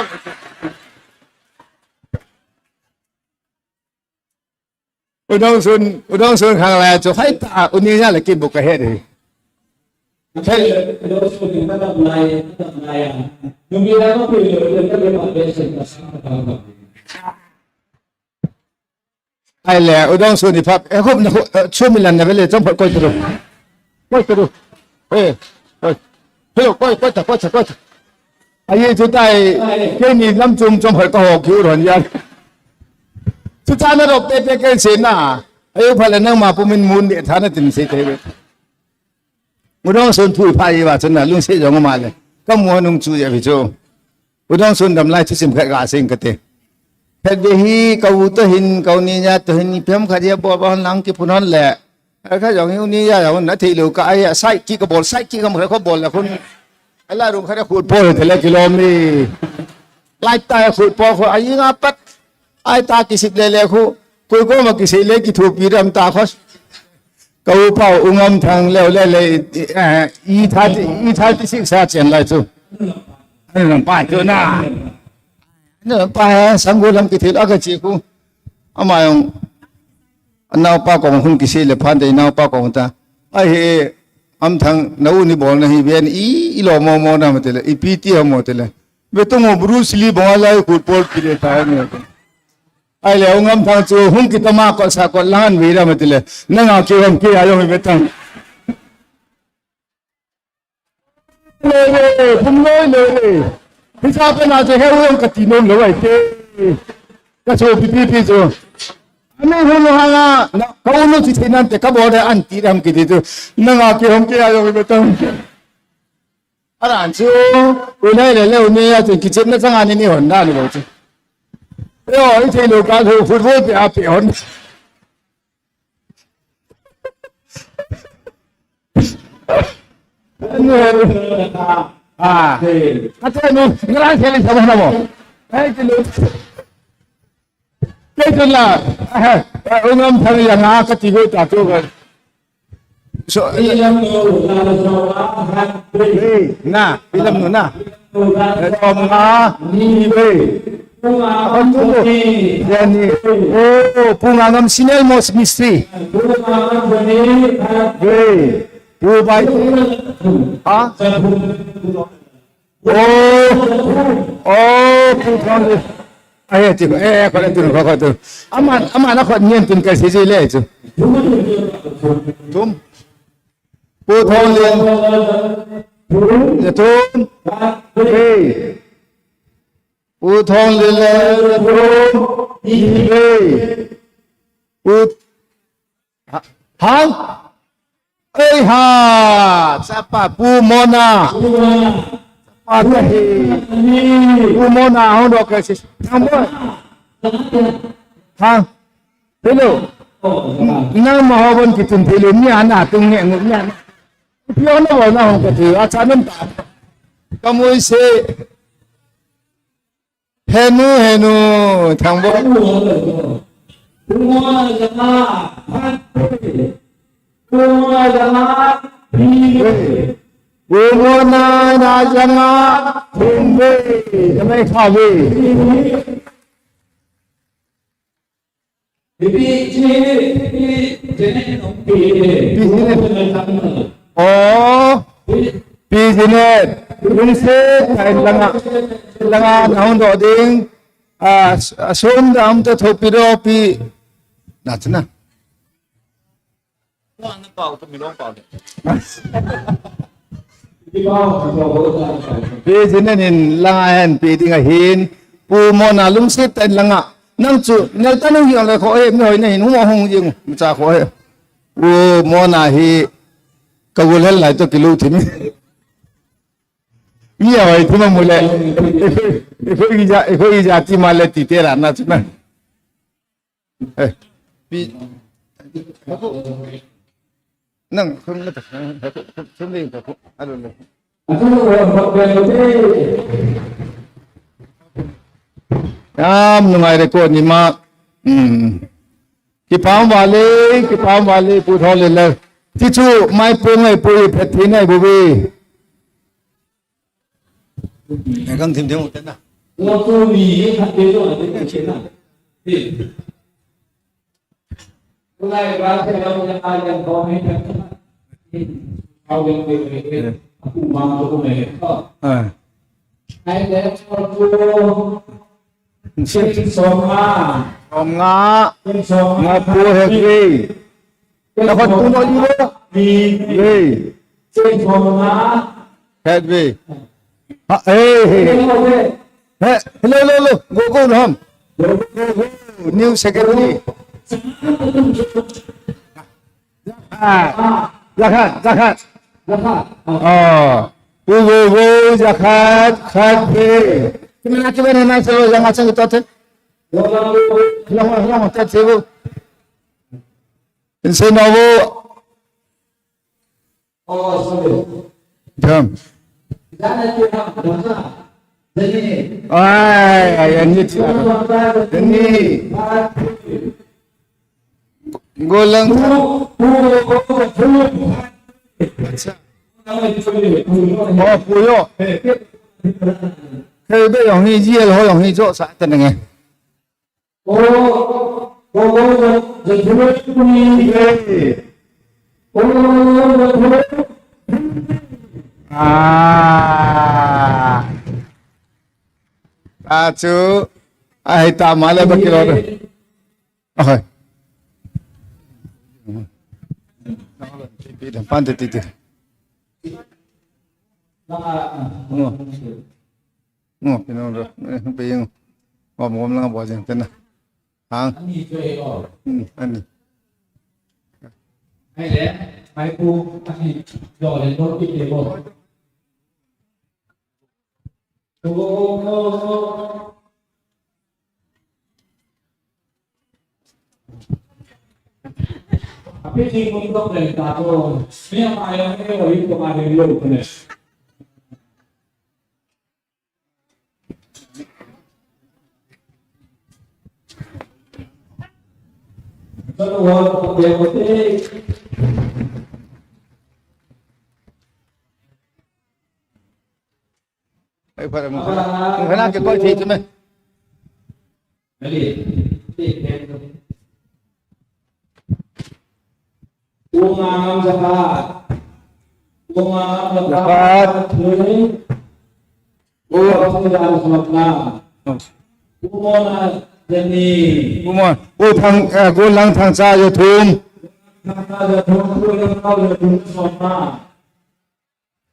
Udong sun, udong sun khang la chu hai ta uni ya la ki bu ka he de. Ai le, u dong sun ni pap, e, khop na, khop, e, chu mi lan na vele, chom phot koi tu. Koi tu. E, koi. Hello, koi, koi ta, koi ta, koi ta. Ai, chu tai, ke ni lam chum chom phot ka ho ki u ron yan. Chu cha na rop te te ke se na. Ai, u pha le nang ma pu min mun de tha na tin se te ve. U dong sun thui pha i va chun na lungset jong ma le. Ka mu nung chu ya vi chu. U dong sun dam lai thusim khat ga sing ka te. Khat ve hi ka u to hin, ka u ni ya to hin, i pem khat ya bol ba hon lang ki phun hon le. Ai kha jong hi u ni ya ya hon na thei lo ka ai ya sai ki ka bol sai ki ka ma kha bol la khun. Ai la rung khat ya khut pol te le ki lom ni. Lai ta ya khut pol khu ai nga pat. Ai ta kisip le le khu, koi koma kisei le kithopi dam ta khos. Ka upa u Ngamthang leo le le, eh, i thirty, i thirty six sa chen lai chu. Ani lang pa chu na. Ani lang pa he, Sanggu lam kithil a ka chi khu. Ama jong, anao pa kong hun kisei le phan de nao pa kong ta. Ai he, Ngamthang na u ni bol na hi ven i, i lo mo mo na ma te le, i pi ti ha mo te le. Ve tong u Bruce Lee bong a lai khut pol ki le ta ni. Ai le, u Ngamthang chu hung ki tama ko sa ko lang an ve ra ma ti le. Na nga ki hom ki a yong ve tang. Le le, pum loi le le. Hi sa pe na che he u yong ka ti nom lo ai te. Ka so pi pi pi chu. Ani hu lo ha na, ka u no chi te nan te ka bo de an ti ram ki ti chu. Na nga ki hom ki a yong ve tang. Aran chu, u nai le le u ni a chu kichep na chang ani ni hon na ni lo chu. Yo, i thei lo ka lo football pe a pe hon. Ah. Kati nu, ngalang seli sama na mo. Hey, tilu. Kei tun la, eh, eh, ungam thang yang a kati ve ta tu ve. So, eh, na, ilam nu na. Eh, som nga, ni ve. Ako tu ve. Yani, oh, Pu Ngangam Sinel Mos Mistri. Ve. Pu Bai. Ha? Oh, oh, Pu Thong. Ai, ti, eh, ko le tu, ko, ko tu. Aman, aman a ko nien tun ka si ji le tu. Tum. Pu Thong Lin. Le tum. Hey. Pu Thong Lin le tum. Hey. Pu Ha-, hang? Ei ha! Chapa, Pu Mona. Chapa, kahi. Pu Mona, hong dok kahi. Hang boy. Hang. Hello. Nang ma ho bon kitun thei lou, mi ana tung nge ngu, mi ana. Pi ona bon na hong ka thei, acha nam ta. Ka mui se. Henu, henu, thang bo. Pu Mona na janga, thum ve, jamai kha ve. Pi Janet. Oh, Pi Janet. Lungset, kain langa, langa na hung doh ding. Ah, s-, ah, sum dam to thopi doh pi. Na chuna. Pi Janet in langa hen pi ding ahin. Pu Mona lungset tah in langa. Nang chu, nel ta nung jing le kho e, mi hoi na hin, hung hung jing, mi cha kho e. Pu Mona hi, ka gul hel lai to kilu thim. Mi a hoi thim a mu le. Ikho, ikho ija, ikho ija ti ma le ti te ra na chu na. Eh, pi. Nang, khum na ta, khum, khum ni ta, khum, alo le. Yam nungai record ni ma. Hmm. Kipah vale, kipah vale, Pu Thong le le. Ti chu, mai pu ngai pu, phet thi nai bu bi. Ngai kang thim thim u ten na. Ah. Som nga. Nga pu hek ve. Dapat pu no li lo. Ve. Hek ve. Ha, eh, eh. He, hello, hello, hello. Go, go, Ram. Go, go, go. New secretary. Ah, Jakhat, Jakhat. Oh, pu go go, Jakhat, khat ve. Kimana, kimana, na sa, Jakhat sa, to te. Long, long, to te. Inse na vo. Jam. Ai, ai, ani cha. Ani. Golang. Acha. Oh, puyo. Kei be yong hi, jiel ho yong hi, jo sa ta nge. Ah. Achu. Ai, ta male ba kilo. Ahoi. Pan te ti ti. Ngo. Ngo, pino ro. Pe yung. Ngom ngom lang bo jeng tena. Hang. Hmm, ani. Api ni kung kong le ta to. Ni ama ya ni o yi ko ma ni lo ko ne. Ka lo wa ko de ko de. Ai, para mo. Kana ke koi thei tu me. Umam zakat. Umam zakat. Zakat. Umam zakat. Umam zakat. Umam. U thang, eh, Golang Thangcha ya thum. Thangcha ya thum, Golang Thangcha ya thum, soma.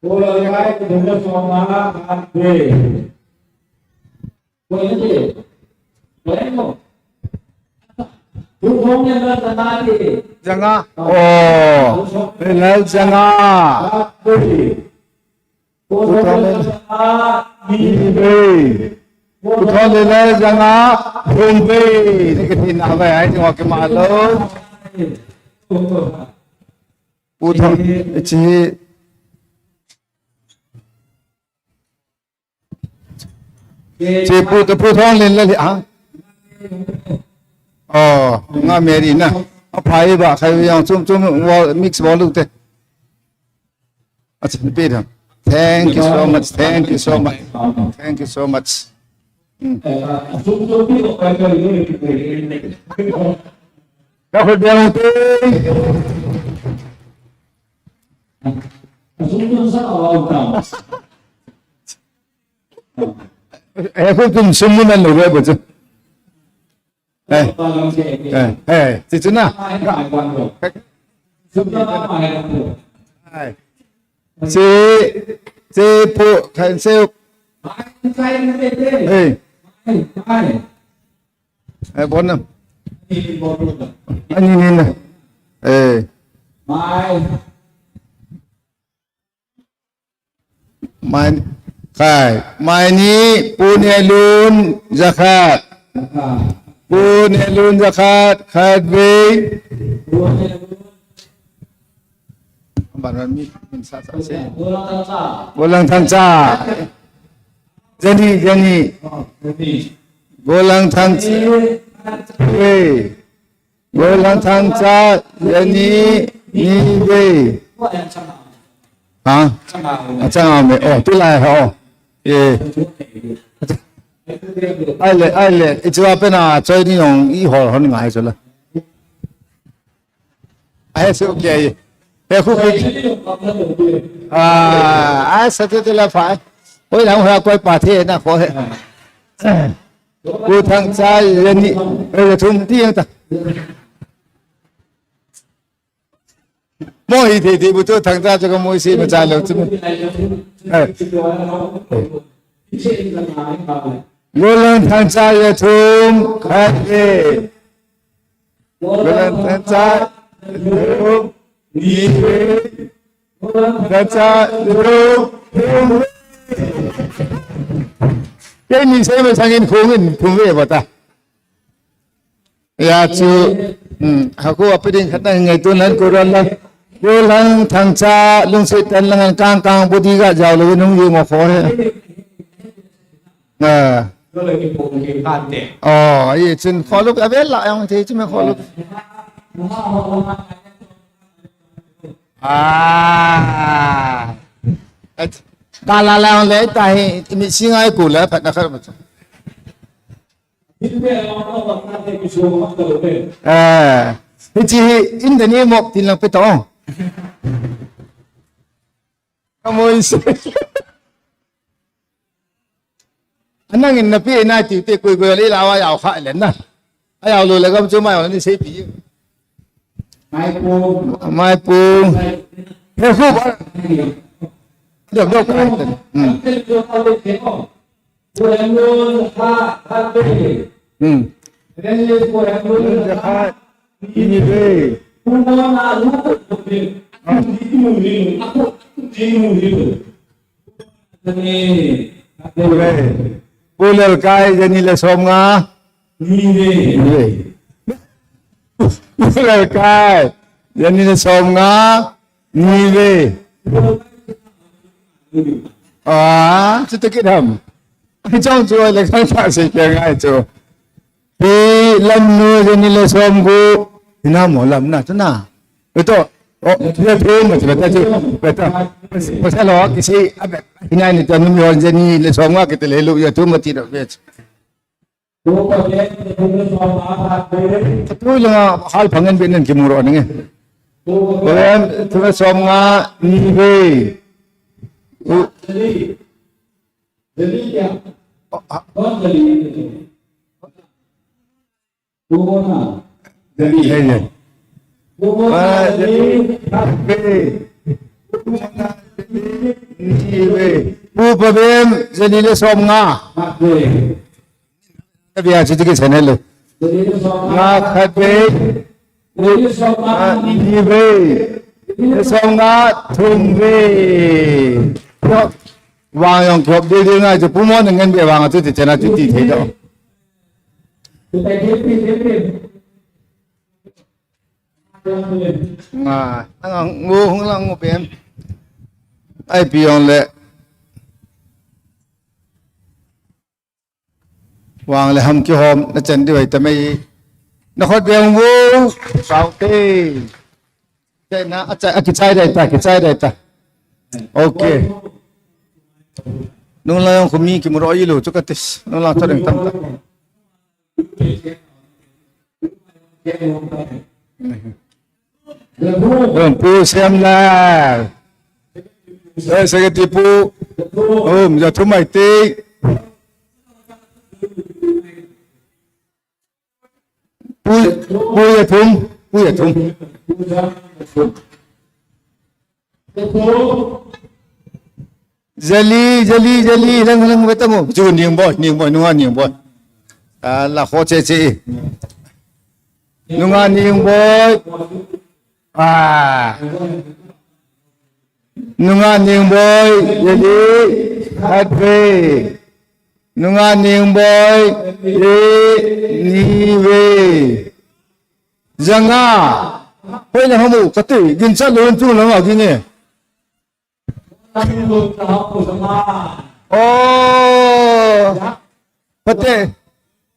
Golang Thangcha ya thum, soma, khat ve. Janga. Oh. Lal janga. Uthon le. Uthon le lal janga. Hum be. Ni ka tin na ba ai ni wa ke ma lo. Uthon. Chi. Che pu, te pu thong len le, ha? Oh, nga Mary na. A phai ba, khai yang chum chum, wo-, mix wo lu te. Acha, ni pe dam. Thank you so much. Thank you so much. Thank you so much. Hmm. Ka khut beng te. Eh, khu tum sum mun an lo re bo chu. Eh. Eh, eh, ti chu na. Eh. Ti, ti pu, kan se. Eh. Eh, bon na. Ani ni na. Eh. Mai, khai. Mai ni, Pu Nelun, jakhat. Pu Nelun, jakhat, khat vei. Ban ban mi, min sa sa se. Golang Thangcha. Jani, jani. Golang Thangcha. Vei. Golang Thangcha, jani, ni vei. Ha? Achang ame. Oh, tu lai ha, oh. Eh. Ai le, ai le. Ichua pena, choi ni nong, i hol hon ngai chola. Ai, so, okay. He, khu, khu. Ah, ai, sa tu tu la fa. Oi, lang ha koi pa the na ko he. Pu Thangcha, jani, eh, thum ti yang ta. Mo hi thei thei bu chu Thangcha chu ka mo si ma cha lo chu. Eh. Golang Thangcha ya thum khat ve. Golang Thangcha ya thum ni ve. Thangcha ya thum thum ve. Kei ni sei ma sangin khung in thum ve ba ta. Ya chu, hmm, ha khu api ding khat na ngai tu nan ko ran la. Golang Thangcha, lungset tah in lang an kang kang body ga jao lo nung ye ngo kho he. Ah. Oh, ye chun kho lo a ve la yang te chu me kho lo. Ah. Ka la la le ta he, mi singai ku la phat na kha ma. Eh, hichi hi in the name of tin lang pe to. Kamu in se. Anang in na pe na ti te koi koi le la wa yau kha le na. Ayau lo le gam chu mai ni se pi. Mai pu. Mai pu. He khu ba. Dok dok. Hmm. Hmm. Pu Lalkai, jani le som nga. Pu Lalkai. Jani le som nga, ni ve. Ah, chuti kit ham. Ai chong chu le khang ta se ke ngai chu. Pi lam nu jani le som gu. Ina mo lam na tu na. Ito. O, ye phi mo chu beta chu. Beta. Pasal lo kisi abe. Ina ni tu nu mi hon jani le som nga kiti le lu ye tu mo ti do be. Tui langa hal phangen be nen kimu ro ninge. Pavem, tui som nga ni ve. U- Hey, hey. Ah, jani ve. Ni ve. Pu Pavem, jani le som nga. Abia chu tiki channel le. Nga khat ve. Nga ni ve. Som nga thum ve. Yo. Vang jong khop dil dil ngai chu pu mo ngen be vang chu ti chana chu ti thei do. Nga, nga ngu hung lang ngu pen. Ai pi jong le. Vang le ham kihom na chen diu ahi ta mai. Na khut beng vo. Sao te. Te na a chai, a kichai dai ta, kichai dai ta. Okay. Nung la jong khu mi kimu ro i lo chu ka tis. Nung la tho ding tam ta. Pu Siam Lal. Eh, Secretary Pu. Um, ja thum mai te. Pu, Pu ya thum, Pu ya thum. Jali, jali, jali, lang, lang, beta mo. Ju Ningboi, Ningboi, nunga Ningboi. Ah, la kho che che. Nunga Ningboi. Ah. Nunga Ningboi, jali, khat ve. Nunga Ningboi, e, ni ve. Janga. Hoi na hamu, kati, gin chat lo chu lama ginge. Oh. Pate.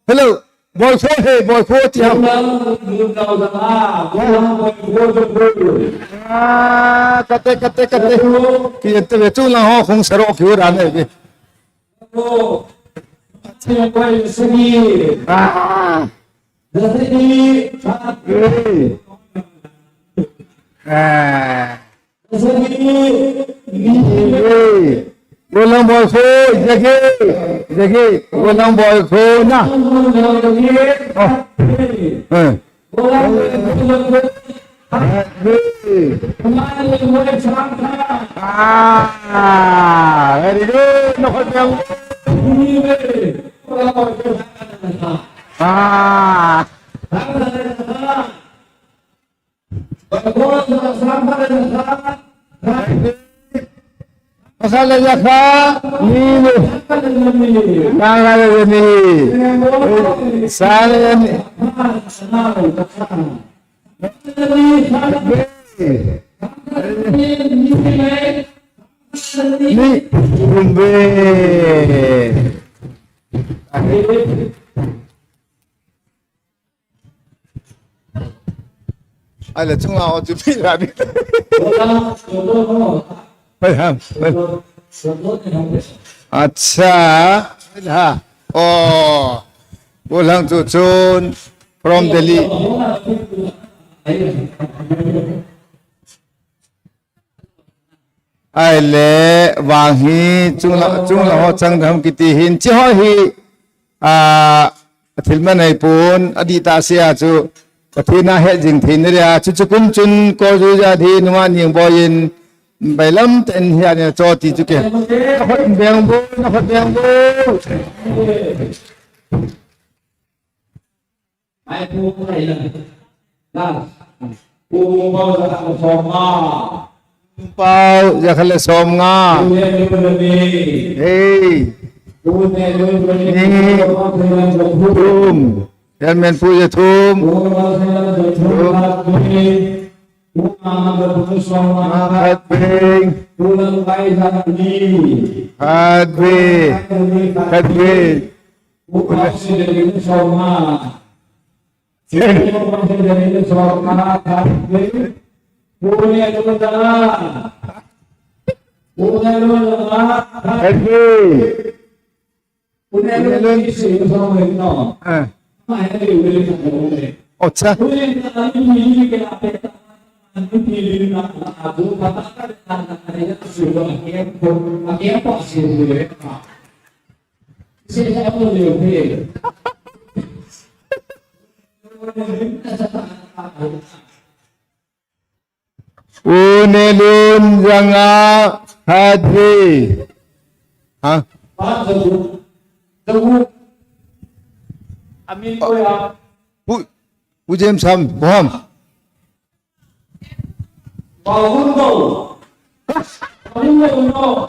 Hello. Boy kho he, boy kho ti ham. Ah, kate, kate, kate. Ki ente ve chu lang ho khung saro ki ura ne ve. Ah. Hey. Ah. Hey. Golang boy kho, jage, jage, golang boy kho na. Oh. Eh. Ah, very good. No, no. Ah. Masala jakha, ni, ni. Nangala ni. Sala ni. Ni. Kumbe. Ai le chung la o chu pi la ni. Pai ham, pai. Acha, pai ha. Oh, Golang chu chun from Delhi. Ai le, vang hi, chung la, chung la ho chang tham kiti hin, chi ho hi, a, thil man ai pon, adih tah sia chu, Pathen a het jing thei na ria, chu chu kum chun, ko ju ja thi, nunga Ningboi in, bailam ten hi ani cho ti chu ke. Na khut beng bo, na khut beng bo. Ai pu ai la. La. Pu Mungpau jakha le som nga. Mungpau jakha le som nga. Hey. Ni. Thum. Chairman pu ja thum. Thum. Pu Mangabun Soma. Khatvei. Pu Lamkai Jani. Khatvei. Khatvei. Pu Kausi Jani Soma. Pu Kausi Jani Soma. Khatvei. Pu Nelun Janga. Pu Nelun Janga. Khatvei. Ah. Acha. Pu Nelun Janga Khatvei. Ha? Pu, Pu James Ham, Pu Ham.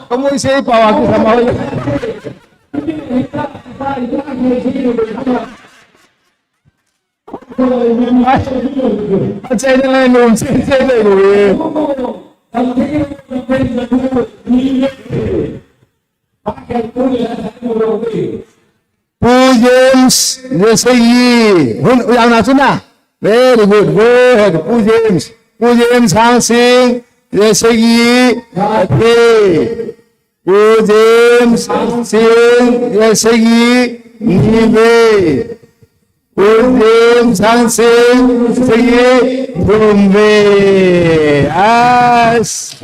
Kamu ise pa wa ki sama ho. Ai, achai na lai lum, achai, achai lai lum, eh. Pu James, Jesegi. Hun, u yang na chu na. Very good, go ahead, Pu James. Pu James Hangsing, Jesegi. Okay. Pu James Hangsing, Jesegi, nive. Pu James Hangsing, Jesegi, thumve. As.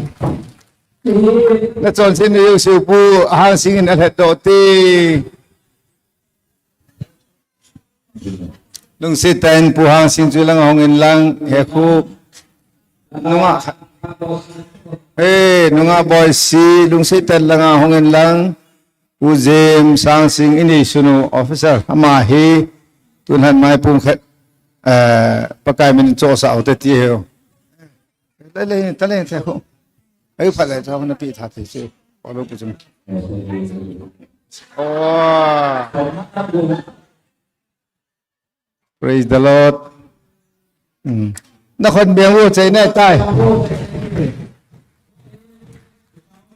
Na chonset na jouse Pu Hangsing in alhet doh te. Lungset tah in Pu Hangsing chu lang hung in lang, he khu. Nunga, eh, nunga boisi, lungset tah in lang hung in lang. Pu James Hangsing, ini sunu officer, ama hi, tun han mai pung khat, eh, Pakai min chosa u te ti he. Lei, lei, ta lei, ta khu. Ai, pha lei, ta khu na pi tha thei chu. Olo pu chu. Oh. Praise the Lord. Hmm. Na khon beng u chai na tai.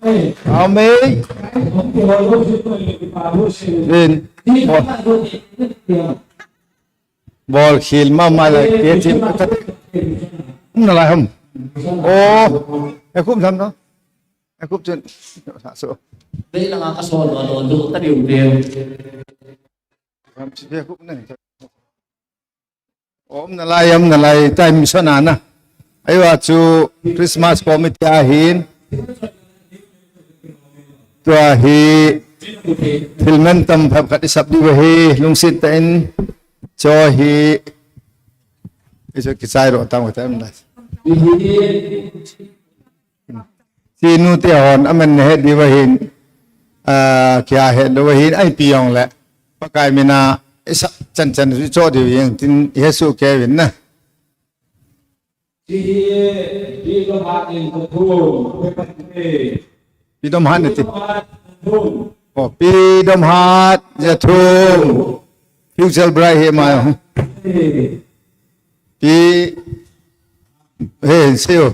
Amen. Amen. Bol khel mama lai, te chin ka. Um nalai ham. Oh, e khup tham no. E khup chun. Sa so. Dei langa ka sol lo lo do ta diu te. Ham chi e khup na. Um nalai, um nalai, time so na na. Aiwa chu Christmas committee ahin. Tua hi thil mantam phabep khat i sap diu ahi, lungset tah in. Chu hi, i chu kichai ro tang, tang lai. Chinu te hon aman na het diu ahin, ah, kia het diu ahin, ai pi jong le. Pakai mina i sap chan chan chu cho diu jeng tin i he su ke vin na. Pi Domhat nati. Oh, Pi Domhat Jathum. Future bright hi ma. Pi, hey, see you.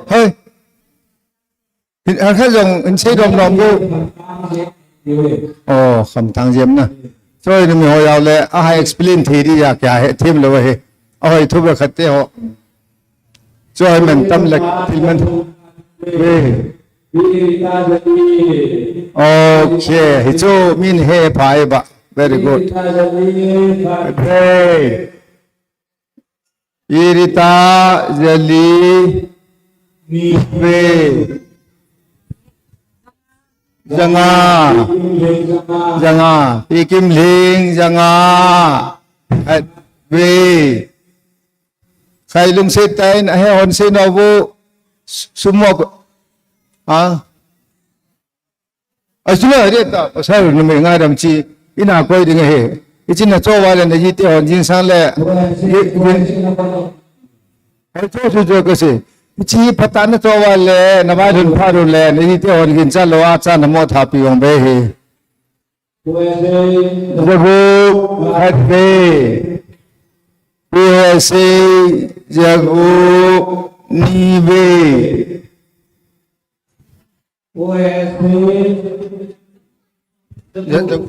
Hey. Hin, a kha jong, in sei dom dom ko. Oh, Khamthang Jem na. Choi nu mi ho jao le, a hai explain thei di ja kya he, them lo he. A hoi thup khat te ho. Choi mantam le, thil man. Ve. Okay, hi chu min he phai ba. Very good. Okay. Pi Rita Jali, nive. Janga. Janga. Pi Kimling, janga. Khatvei. Khai lungset tah in, a he hon sei nau vo. Sumok. Ha? Asula, hede ta, pasal numei nga dam chi, ina koi ding ahi. Ichin na cho uva le, na ji te hon jing sang le, ji, ji, ai cho su cho ka se. Ichi phat a na cho uva le, na vai lhun pha ru le, na ji te hon gin cha lo a cha na mo tha pi ong be he. Jagu, khatvei. Pu Hesei, Jago, Nive. Ja-, ja-,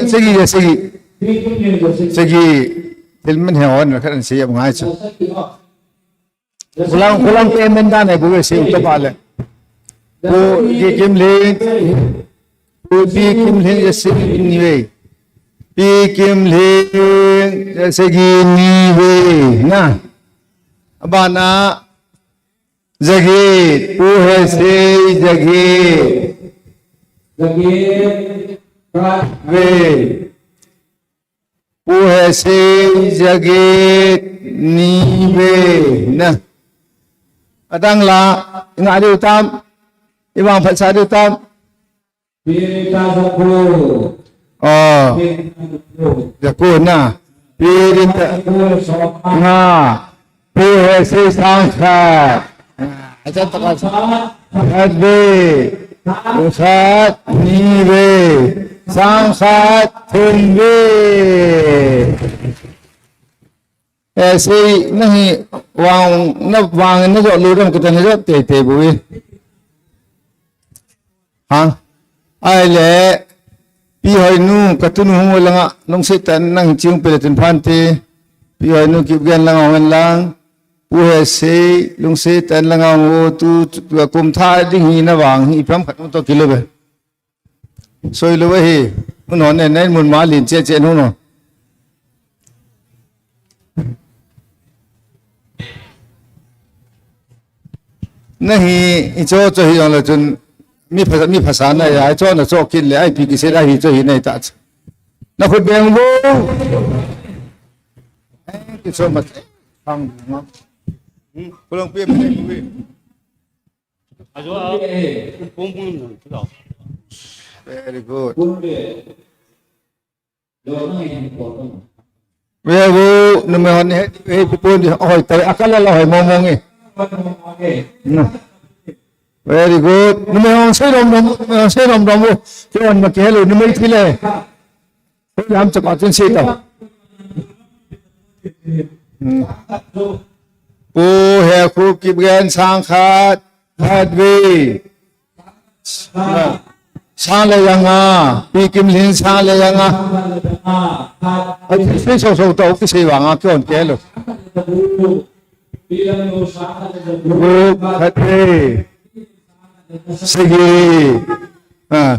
Segi, ja, segi. Segi. Thil min he on, khat an sei ap ngai chu. Kulang, kulang payment dan e, bu ve sei u ta pa le. Pu Kimlhing, Pu Pi Kimlhing, ja segi ni ve. Pi Kimlhing, ja segi ni ve. Na. Abana, Jaget, Pu Hesei, Jaget. Jaget, Pu Hesei, Jaget, Nive, na. Adang la, nga diu tam, i vangphat sa diu tam. Pi Rinta Jaku. Oh. Pi Rinta Jaku. Jaku na. Pi Rinta. Jaku Soma. Nga. Pu Hesei sangkhat. Ah, acha taka. Khat ve. Khat ni ve. Sangkhat thum ve. Eh, sei, na hi vang, na vang, na jo lu dam ka ta na jo te te bu i. Ha? Ai le, Pi Hoinu, ka tunu hung langa, nung sei ta nang chiung pele tun phan te. Pi Hoinu, Kipgen langa hung lang. Pu Hesei, nung sei ta langa hung tu, tu, kum tha ding hi na vang, hi pam khat to kilo be. Soi lou ahi. Hun hon ne, ne mun ma lin che che nu no. Na hi, i cho cho hi jong le chun, mi phasa, mi phasa na ya, i cho na cho kit le, ai pi ki se da hi cho hi nei ta. Na khut beng vo. Thank you so much. Khang. Kulong pi pi pi. Very good. Very good. Numei hon he, he pupun di, oi, tai, akala la hoi momong e. No. Very good. Numei hon sei rom rom, numei hon sei rom rom. Ke on ma ke hello, numei thile. Lam chapa chun sei ta. Hmm. Pu Hekhu Kipgen sangkhat, khat ve. Sang le janga, Pi Kimlhing sang le janga. Ai, sei so so ta, ki sei vanga, ki on ke lo. Pu khat ve. Sagi. Ah.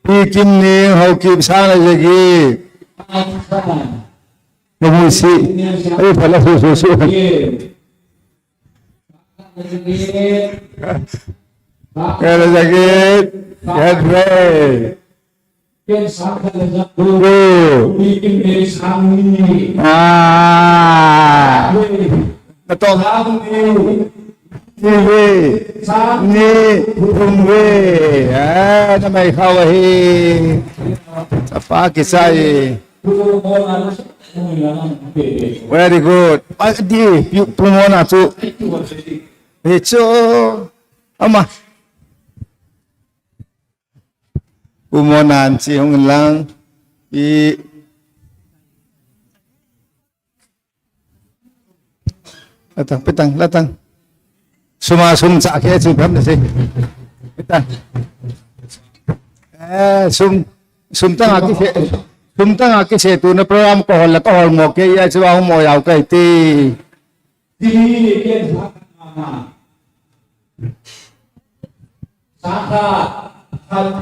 Pi Kimlhing, Haokip sang le sagi. Mamusi. Ai, pala su su su. Kala sagi. Khat ve. Ken sang khat le jaku. Jaku. Pi Kimlhing sang ni. Ah. Natong. Sang ni. Ni ve. Sang. Ni. Thum ve. Ah, na mai khau ahi. Apa kisai. Very good. Ah, di, pu, pu Mona chu. Hi chu. Ama. Pu Mona an chi hung lang. I. Latang, pitang, latang. Suma sum cha ke chu pham na sei. Pitang. Eh, sum, sum tang a ki se, sum tang a ki se tu na program ko hol la ko hol mo ke ya chu a mo yau kai ti.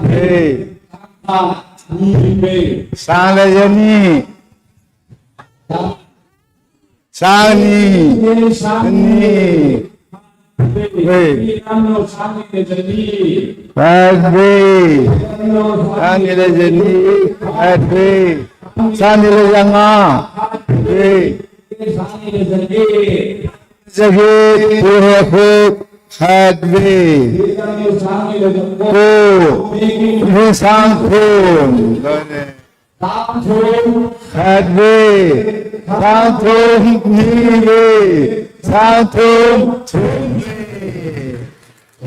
Hey. Sang le jani. Sang ni. Ni. Hey. Khat ve. Sang ni le jani. Khat ve. Sang ni le janga. Khat ve. Jaget, Pu Hekhu, khat ve. Pu, Pu sangthum. Khat ve. Sangthum ni ve. Sangthum thum ve.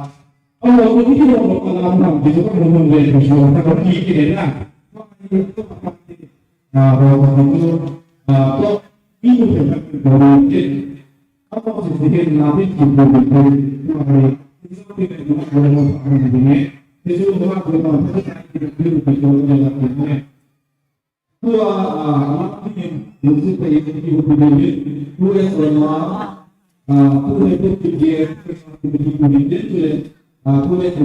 Amo ko ni ko ko na na ni ko ko mo le ko so ta ko ki ke na. Ah, ko ko ko, ah, ko ni ko ko ko ke. Amo si si ke na ni ko ko ko ko ni ko ko ko ko ni ko ko ko ko. Tua, ah, amat ni, music pa ini di hubungi, tua selama, ah, tua itu tiga, ah, tua itu.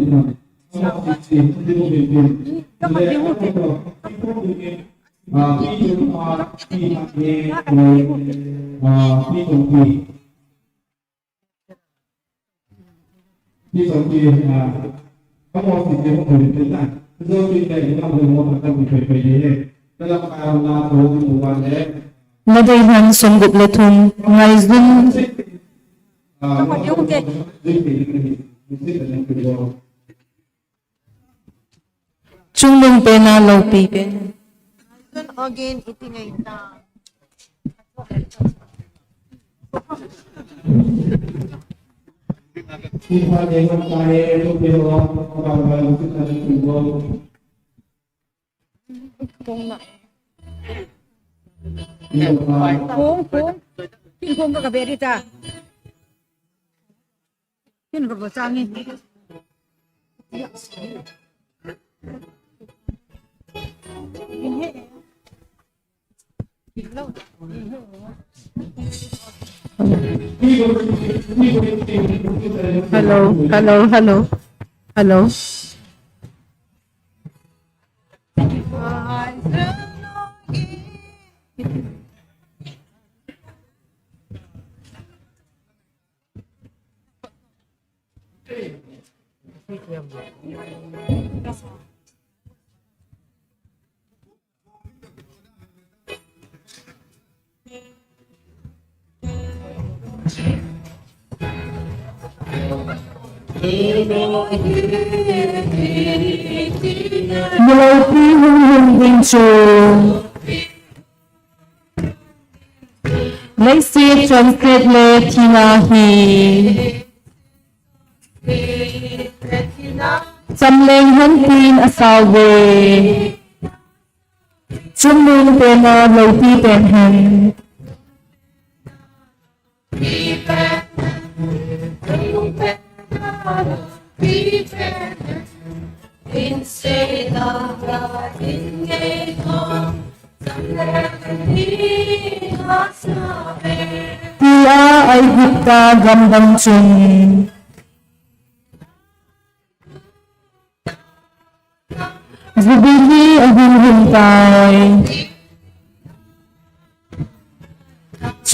Sama sisi, tua itu. Tua itu, tua itu, ah, tua itu, ah, tua itu. Nadei han som gup le thum, ngaijun. Chungnung pena loupi pen. Again, iti ngai ta. Kung, kung. Kin kung ka kaberi ta. Kin ka bosang ni. Hello, hello, hello, hello. Miloupi hung hung ding chu. Leiset chonset le thina hi. Chamleng hen tin asao ve. Chungnung pena loupi pen hen. Tia Aigupta gam bang chun. Jubilee ahung hung tai.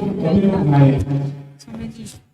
Committee, committee ngai.